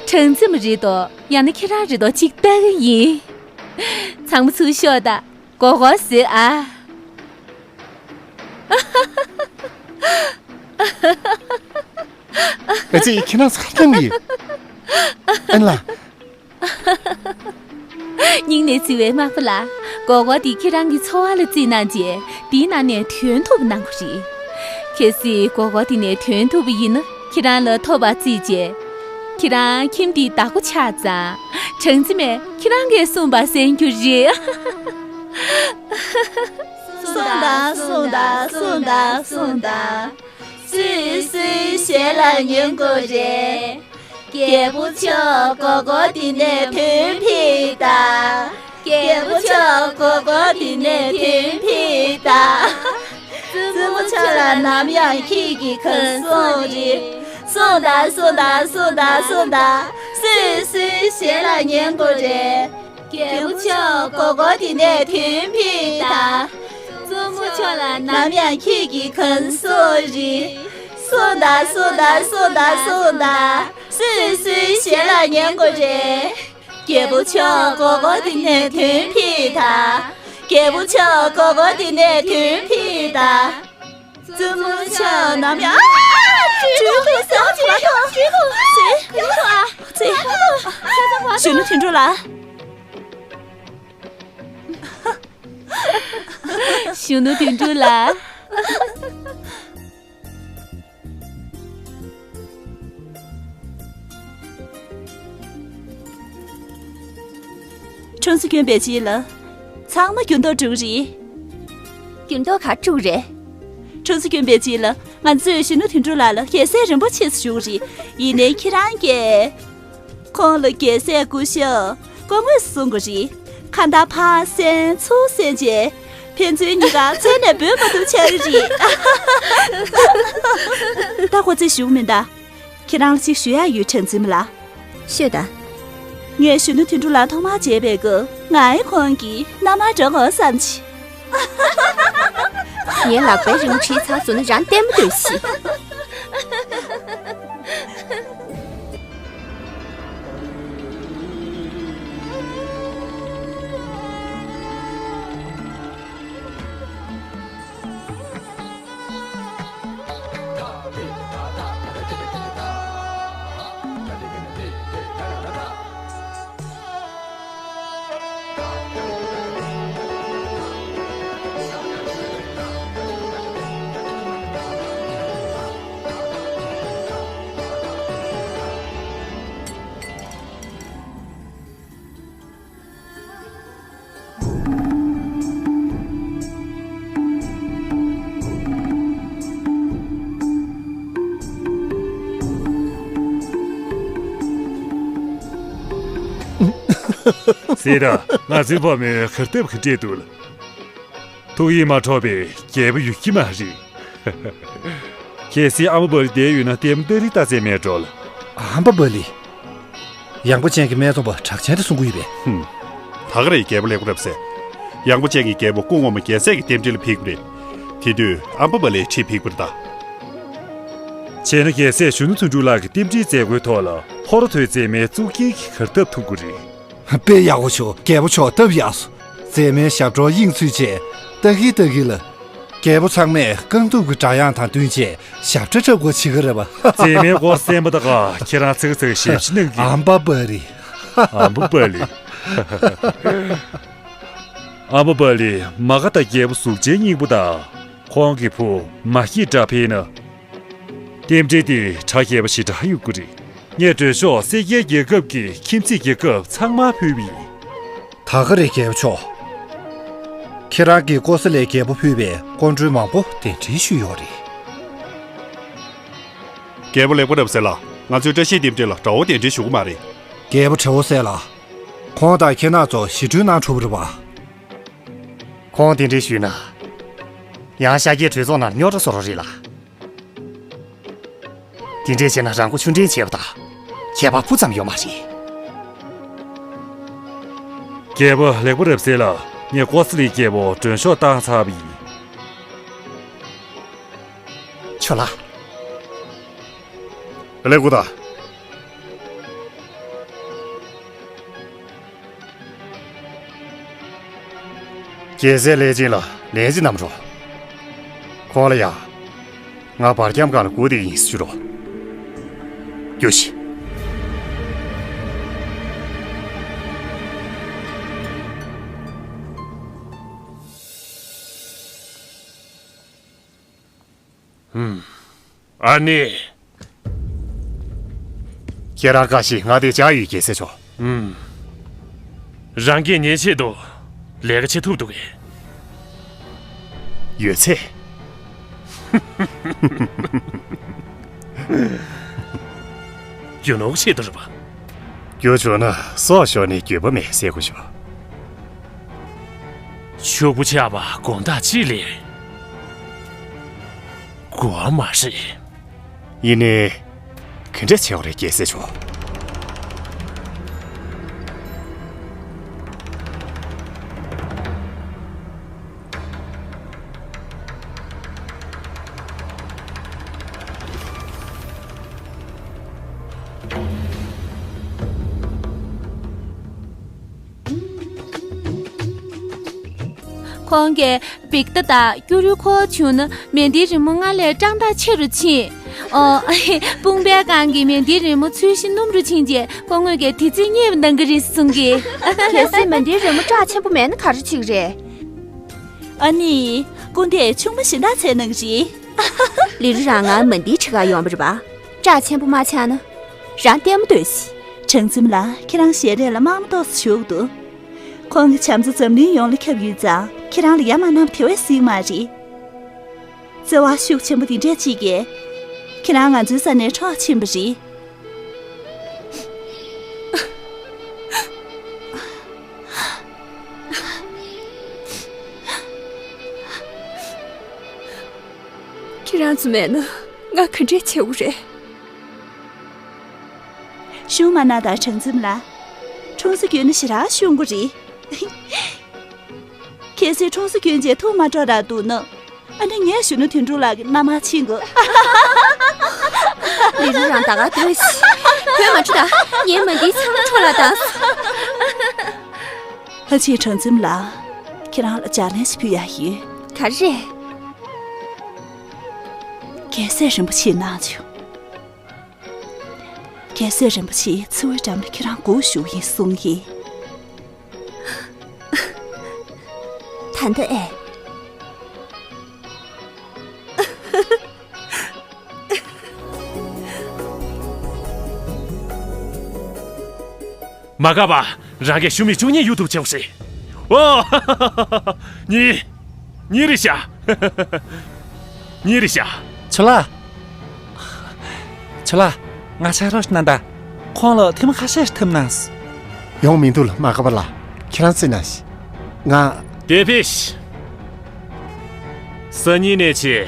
གྲངས་འཛིན་མ་རེད་དོ། ཡང་ན་ཁྱེད་རང་རེད་དོ། གཅིག་ལྟ་གི་ཡིན། ཚང་མ་ཚུར་ཤོག་ད། མགོ་སྐོར་བཟོས་ཨ། ཨ་ཙི། ཁྱེད་རང་ཚ་གྲང་གི། ཨན་ལ། སྙིང་ནས་བརྩེ་བའི་མག་པ་ལགས། མགོ་སྐོར་འདི་ཁྱེད་རང་གི་འཚོ་བ་ལ་བརྩིས་གནང་རྗེས། འདིའི་ནང་ནས་དོན་ཐུབ་པ་གནང་དགོས་རེད། གལ་སྲིད་མགོ་སྐོར་འདི་ནས་དོན་ཐུབ་པ་ཡིན་ན། ཁྱེད་རང་ལ་ཐོབ་པ་བརྩིས་རྗེས། ཁྱེད་རང་ཁྱིམ་འདིའི་བདག་པོ་ཆགས་ཙང་། གྲངས་འཛིན་མས་ཁྱེད་རང་གིས་གསུངས་པ་གསན་རྒྱུ་རེད། གསུངས་དང་། གསུངས་དང་། གསུངས་དང་། གསུངས་དང་། སུས་སུའི་ཞལ་ལ་ཉན་དགོས་རེད། རྒྱལ་པོ་མཆོག། མགོ་སྐོར་འདི་ནས་དོན་ཕུད་དང་། རྒྱལ་པོ་མཆོག། མགོ་སྐོར་འདི་ནས་དོན་ཕུད་དང་། བཙུན་མོ་མཆོག་ལ་ནམ་ཡང་ཁྱེད་ཀྱི་གང་གསུང་རེད། གསུངས་དང་། གསུངས་དང་། གསུངས་དང་། གསུངས་དང་། སུས་སུའི་ཞལ་ལ་ཉན་དགོས་རེད། རྒྱལ་པོ་མཆོག། མགོ་སྐོར་འདི་ནས་དོན་ཕུད་དང་། བཙུན་མོ་མཆོག་ལ་ནམ་ཡང་ཁྱེད་ཀྱི་གང་གསུང་རེད། གསུངས་དང་། གསུངས་དང་། གསུངས་དང་། གསུངས་དང་། སུས་སུའི་ཞལ་ལ་ཉན་དགོས་རེད། རྒྱལ་པོ་མཆོག། མགོ་སྐོར་འདི་ནས་དོན་ཕུད་དང་། རྒྱལ་པོ་མཆོག། མགོ་སྐོར་འདི་ནས་དོན་ཕུད་དང་། བཙུན་མོ་མཆོག་ནམ་ཡང་། ཨ། སྤྲུལ་སྐུ། སྤྲུལ་སྐུ། སྤྲུལ་སྐུ། ཨ་ཙི། ཨ་ཙི། གཞོན་ནུ་དོན་གྲུབ་ལགས། གཞོན་ནུ་དོན་གྲུབ་ལགས། གྲངས་སུ་གྱོན་པའི་རྗེས་ལ། ཚང་མ་འགྱུར་ལྡོག་འགྲོ་གི་རེད། འགྱུར་ལྡོག་ག་རེ་འགྲོ་གི་རེད། གྲངས་སུ་གྱོན་པའི་རྗེས་ལ། ང་ཚོས་གཞོན་ནུ་དོན་གྲུབ་ལགས་ལ་རྒྱལ་སྲས་རིན་པོ་ཆེ་ཞུ་གི་རེད། ཡིན་ནའི་ཁྱེད་རང་གིས་ཁོང་ལ་རྒྱལ་སྲས་སྐུ་ཞབས་སྐུ་ངོས་གསུང་གི་རེད། ཁ་བརྡ་ཕར་གསན་ཚུར་གསན་རྗེས། ཕན་ཚུན་གཉིས་ཀ་རྩད་ནས་འབུད་མ་ཐུབ་ཆགས་ཀྱི་རེད། ད་ཁོ་ཚོས་ཞུ་གི་མིན་ད། ཁྱེད་རང་ལ་ཅིག་ཞུ་ཡག་ཡོད། གྲངས་འཛིན་མ་ལགས། ཤོད་དང་། ངས་གཞོན་ནུ་དོན་གྲུབ་ལགས་ཐོག་མར་མཇལ་བའི་སྐབས། ང་ཡི་ཁོང་གི་མནའ་མར་འགྲོ་དགོས་བསམ་གྱི། ངའི་ལག་པའི་རིང་བྲིས་ཚར་སོང་ན་རང་ལྟད་མོ་ལྟོས་ཤིག། སྲིད་ད། ང་ཚོའི་ཕ་མས་གར་སྟབས་ག་འདྲས་འདུག་ལ། ཐུགས་ཡིད་མ་འཕྲོག་པའི་རྒྱལ་པོ་ཡོད་ཀྱི་མ་རེད། གལ་སྲིད་ཨ་མ་བ་ལི་བསྡད་ཡོད་ན་ལྟད་མོ་ལྟ་རིན་ལྟ་ཚད་མེད་འགྲོ་ལ། ཨམ་བ་བ་ལི། ཡང་པོ་ཅན་གྱི་སྨད་འཚོང་པ་གྲགས་ཅན་དེ་གསུང་གི་ཡོད་པས། ཧུམ། ད་ག་རེ་རྒྱལ་པོ་ལེགས་པོ་རབ་གསལ། ཡང་པོ་ཅན་གྱི་རྒྱལ་པོ་སྐུ་ངོ་མ་རྒྱལ་སྲས་ཀྱི་རྟེན་འབྲེལ་ལ་ཕེབས་པ་རེད། དེ་དུས་ཨམ་བ་བ་ལིའི་ཁྲིར་ཕེབས་པ་རེད་ད། བྱས་ན་རྒྱལ་སྲས་གཞོན་ནུ་དོན་གྲུབ་ལགས་ཀྱི་རྟེན་འབྲེལ་མཛད་སྒོའི་ཐོག་ལ་ཕོ་རོ་ཐོའི་མཛེས་མའི་གཙུག་རྒྱན་གྱི་གར་སྟབས་ཐུག་གི་རེད། དཔེ་ཡག་པོ་བྱུང་། རྒྱལ་པོ་མཆོག་སྟབས་ཡག་སོང་། མཛེས་མའི་ཞབས་བྲོ་དབྱིངས་ཚུད་བྱས། ལྟ་གིན་ལྟ་གིན་ལ། རྒྱལ་པོ་ཚང་མས་རྐང་གདུབ་ཀྱི་སྒྲ་དབྱངས་དང་བསྟུན་བྱས་ཞབས་བྲོ་འཁྲབ་དགོས་བྱེད་ཀྱི་རེད་པ། མཛེས་མའི་སྐོར་གསན་པ་དང་ཁྱེད་རང་ཚིག་ཚིག་ཞེ་པོ་ཅིག་གནང་གི། ཨམ་བ་བ་ལི། ཨམ་བ་བ་ལི། ཨམ་བ་བ་ལི། མ་ག་དྷ་རྒྱལ་པོ་གཟུགས་ཅན་སྙིང་པོ་དང་། ཁོང་གི་བུ་མ་ཧེ་དྲག་ཕེབས་ན། རྟེན་འབྲེལ་དེ་གྲ་རྒྱས་པ་ཞེ་དྲག་ཡོད་ཀྱི་རེད། ངས་མགྲོན་ཤོག་སེར་སྐྱའི་རྒྱལ་ཁབ་ཀྱི་ཁྱིམ་མཚེས་རྒྱལ་ཁབ་ཚང་མར་ཕུལ་བ་ཡིན། ད་ག་རེད་རྒྱལ་པོ་མཆོག་ཁྱེད་རང་གིས་ཀོ་ས་ལའི་རྒྱལ་པོར་ཕུལ་བའི་སྐུ་མགྲོན་མང་པོ་གདན་འདྲེན་ཞུས་ཡོད་རེད། རྒྱལ་པོ་ལེགས་པ་རབ་གསལ་ལགས། ང་ཚོའི་བཀྲ་ཤིས་རྟེན་འབྲེལ་ལ་དགྲ་བོ་གདན་འདྲེན་ཞུ་གི་མ་རེད། རྒྱལ་པོ་དྲེའུ་སེ་ལགས། ཁོང་དང་ཁྱེད་རྣམ་ཚོ་ཞི་གྲོས་གནང་ཐུབ་པ་རེད་པ། ཁོང་གདན་འདྲེན་ཞུས་ན། ཡང་ཤཱཀྱའི་གྲོས་ཚོགས་ནང་རྙོག་དྲ་བཟོ་རོགས་རེད་ལགས། དེ་འདྲས་བྱས་ན་རང་མགོ་ཆུང་འདྲེན་བྱས་པ་དང་། ཁྱད་པར་སྤུ་ཙམ་ཡོད་མ་རེད། རྒྱལ་པོ་ལེགས་པ་རབ་གསལ་ལགས། ངས་ཀོ་ས་ལའི་རྒྱལ་པོར་མགྲོན་ཤོག་བཏང་ཚར་བ་ཡིན། ཁྱོད་ལ། ལེགས་པོ་དང་། རྒྱལ་སྲས་ལྷས་བྱིན་ལ་ལན་ཅིག་གནང་རོགས། ཁོང་ལ་ཡང་། ང་བར་ཁྱམས་སྒང་ལ་སྒུག་བསྡད་ཡིན་ཞུ་རོགས། རྒྱུགས་ཤིག། ཨ་ནི། ཁྱེད་རང་བཀའ་བཞིན་ང་དེ་བཅར་ཡོད། རྒྱལ་སྲས་མཆོག་ཨུམ། རང་གིས་ངའི་ཆེད་དུ་ལས་ཀ་བྱེད་ཐུབ་འདུག་གས། ཡོད་ཚད། རྒྱུ་ནོར་ཆེད་དུ་རེད་པ། རྒྱུ་བྱུང་ན་སྲོག་ཤོར་ནས་འགྱོད་པ་མེད་ཟེར་གོ་ཞོ། ཕྱུག་པོ་ཆགས་པ་དགོང་དག་ཅིག་ལས་དགོས་མ་རེད། ཡིན་ནའི། ག་འདྲ་བྱེད་དགོས་རེད། རྒྱལ་སྲས་མཆོག་ཁོང་གིས་བིག་ཏ་དང་ཀྱུ་རུ་ཁོ་བྱུང་ན་མེ་མདའི་རི་མོ་སྔར་ལས་སྐྲག་མདངས་ཆེ་རུ་ཕྱིན། ཨོ། དཔུང་པའི་སྒང་གི་མེ་མདའི་རི་མོ་ཚོས་གཞི་སྣུམ་རུ་ཕྱིན་རྗེས་ཁོ་དངོས་ཀྱི་དེ་ཚེ་རྙེད་པ་གནང་གི་རེད་གསུང་གི། གལ་སྲིད་མེ་མདའི་རི་མོ་སྐྲག་ཆེན་པོ་མེད་ན་ག་རེ་བྱེད་ཀྱི་རེད། ཨ་ནི། སྐུ་འདས་ཆུང་མ་གཞན་དག་ཚོའི་ནང་རེད། ལི་རུ་རང་ང་མ་འདི་ཁྲི་ཁ་ཡོང་བ་རེད་པ། སྐྲག་ཆེན་པོ་མ་ཆགས་ན། རང་ལྟད་མོ་ལྟོས་ཤིག། གྲང་འཛིན་ལགས། ཁྱེད་རང་ཞལ་རས་ལ་དམར་མོ་ཏོག་ཙམ་བྱུགས་འདུག། ཁོང་གི་བྱམས་བརྩེ་འཛམ་གླིང་ཡོངས་ལ་ཁྱབ་ཡོད་ཙང་ཁྱེད་རང་ལ་ཡ་མ་བསྣམས་དེ་བས་སྲིད་མ་རེད། བརྩེ་བ་ཤུགས་ཆེན་པོ་འདི་འདྲས་ཅིག་གིས་ཁྱེད་རང་ང་ཚོའི་ས་ནས་འཕྲོག་ཕྱིན་པ་རེད། ཁྱེད་རང་ཚོ་མེད་ན་ང་ག་འདྲས་བྱེད་དགོས་རེད། ཤུགས་མ་གནང་དང་གྲང་འཛིན་ལགས། འཁྲུངས་ས་སྐྱོན་ན་ཞེ་དྲག་ཤོང་གི་རེད། གལ་སྲིད་འཁྲུངས་ས་སྐྱོན་རྗེས་ཐུགས་མ་སྤྲོ་རག་འདུག་ན། ཨ་ནི་ངས་གཞོན་ནུ་དོན་གྲུབ་ལགས་ཀྱི་མནའ་མར་ཕྱིན་དགོས། ལི་རུ་རང་ད་ག་སྡོད་ཤིག། བོད་མ་འཁྲུག་དང་ངའི་མ་འདིའི་ཚང་འཕྲོ་ལ་དང་། ལྷ་རྗེ་གྲང་འཛིན་ལགས། ཁྱེད་རང་ལ་ལྗགས་ལན་ཞིག་ཕུལ་ཡ་ཡོད། ག་རེ། རྒྱལ་སྲས་རིན་པོ་ཆེས་གནང་བྱུང་། རྒྱལ་སྲས་རིན་པོ་ཆེས་ཚེ་བའི་འགྲམ་ལ་ཁྱེད་རང་སྒུག་བཞུགས་ཡིན་གསུངས་ཡིན། ད་ལྟ་ཨེ། མ་འགགས་པ། རང་གིས་ཤུལ་མིག་བཅུ་གཉིས་གཡུག་ཐུབ་བྱུང་ཟེར། ཨོ། གཉིས། གཉིས་རེད་ཤག། གཉིས་རེད་ཤག། ཚུར་ལ། ཚུར་ལ། ང་ཆ་རོགས་གནང་དང་། ཁོང་ལ་ཐེངས་མ་ཁ་ཤས་ཐུབ་གནང་། ཡོང་མི་འདུག་ལ་མ་དགའ་བ་ལ། ཁྱེད་རང་རྩིས་གནང་ཞིག། ང་། དེ་ཕེ་ཤི། སང་ཉིན་ནས་བྱས་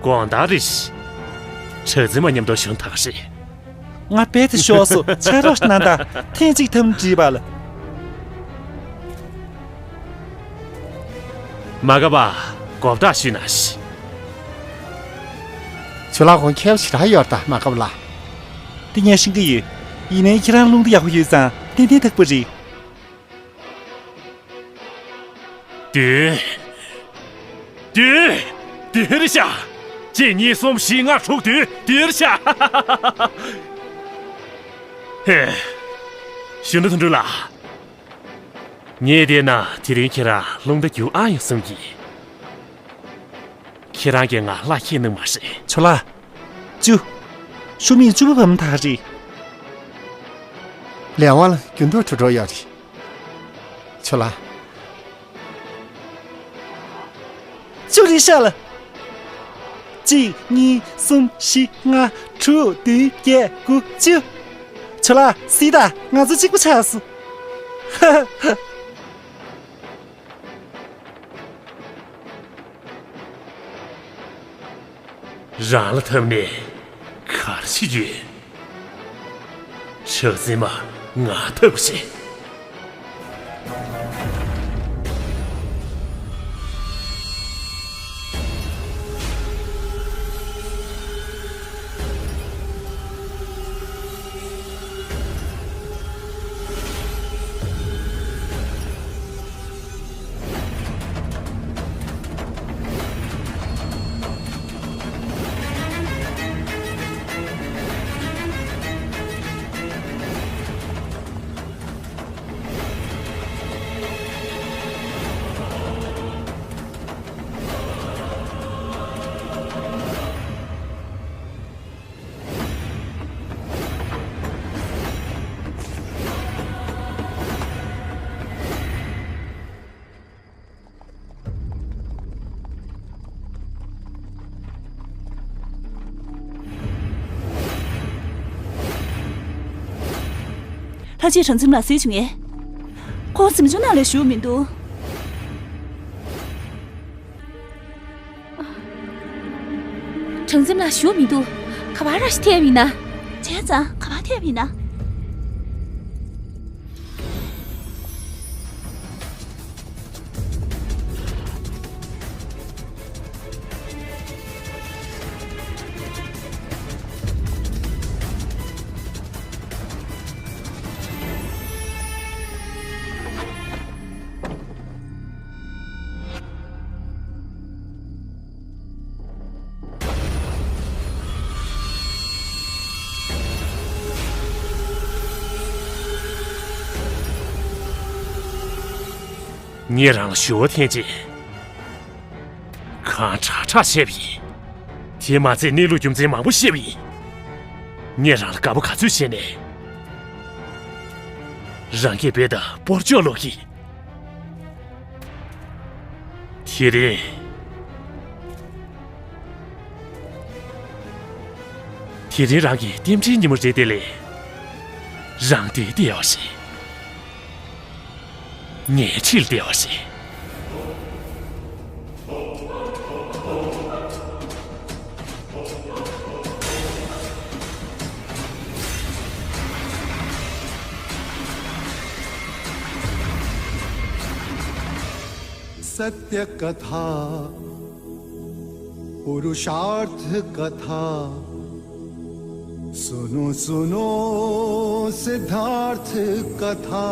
དགོང་དག་རེད་ཤག། གྲགས་འཛིན་མ་མཉམ་དུ་བཞུགས་ཐག་རེད། ང་རྦད་དེ་ཤོག་སོ་ཆ་རོགས་གནང་དང་། ཐེངས་གཅིག་ཐུམ་བྲིས་པ་ལ། མ་དགའ་བ། གོ་བརྡ་ཞུས་ན་ཤི། ཚུར་ལ་ཁོང་ཁྱེད་ཞེ་དྲག་ཡོད་ད་མ་དགའ་བ་ལ། དེ་ངས་ཤེས་ཀྱི་ཡོད། ཡིན་ནའི་ཁྱེད་རང་རླུང་རྟ་ཡག་པོ་ཡོད་ཙང་ཏན་ཏན་ཐུག་པ་རེད། བདུན། བདུན། བདུན་རེད་ཤག། གཅིག་གཉིས་གསུམ་བཞི་ལྔ་དྲུག་བདུན། བདུན་རེད་ཤག། ཧེ། གཞོན་ནུ་དོན་གྲུབ་ལགས། ངས་བལྟས་ན་དེ་རིང་ཁྱེད་རང་རླུང་རྟ་རྒྱུག་ཨང་ཡོང་བསམ་གྱི། ཁྱེད་རང་གིས་ང་ལྷ་ཁྱེད་གནང་མ་རེད། ཚུར་ལ། བཅུ། ཤོ་མིག་བཅུ་པོ་བབས་མ་ཐག་རེད། ལས་དབང་ལ་འགྱུར་ལྡོག་འགྲོ་འགྲོ་ཡོད་རེད། ཆོ་ལགས། བཅུ་རེད་ཤག་ལགས། གཅིག་གཉིས་གསུམ་བཞི་ལྔ་དྲུག་བདུན་བརྒྱད་དགུ་བཅུ། ཆོ་ལགས་སྲིད་ད་ང་ཚོ་གཅིག་པ་ཆགས་སོང་། ཧ་ཧ། རང་ལ་འཐམས་ནས་ག་རེ་བྱེད་རྒྱུ་ཡིན། ཁྲག་འཛིན་མ་ང་འཐབ་དགོས་བྱས། ལྷ་རྗེས་གྲངས་འཛིན་ལ་གསལ་བྱུང་ངས། ཁོང་གཟིམ་ཆུང་ནང་ལ་བཞུགས་མི་འདུག་གྲངས་འཛིན་ལ་བཞུགས་མི་འདུག་ག་པར་ར་ཞིག་ཐེབས་ཡིན་ན། བྱས་ཙང་ག་པར་ཐེབས་ཡིན་ན། ངས་རང་ལ་ཞུ་བ་འཐེན་རྗེས། གང་དྲག་དྲག་བཤད་པ་ཡིན། དེ་མ་ཚད་གནས་ལུགས་རྒྱུ་མཚན་མང་པོ་བཤད་པ་ཡིན། ངས་རང་ལ་དགའ་པོ་ག་ཚོད་བྱས་ནས། རང་གིས་རྦད་དེ་སྤོར་གཅོག་ལོག་གི། དེ་རིང་། དེ་རིང་རང་གི་རྟེན་འབྲེལ་ཉིན་མོ་རེད་དེ་ལས། རང་འདིར་བསྡད་པ་ཞིག་ངའི་འཁྲིས་ལ་བསྡད་པ་ཞིག सत्य कथा पुरुषार्थ कथा सुनो सुनो सिद्धार्थ कथा।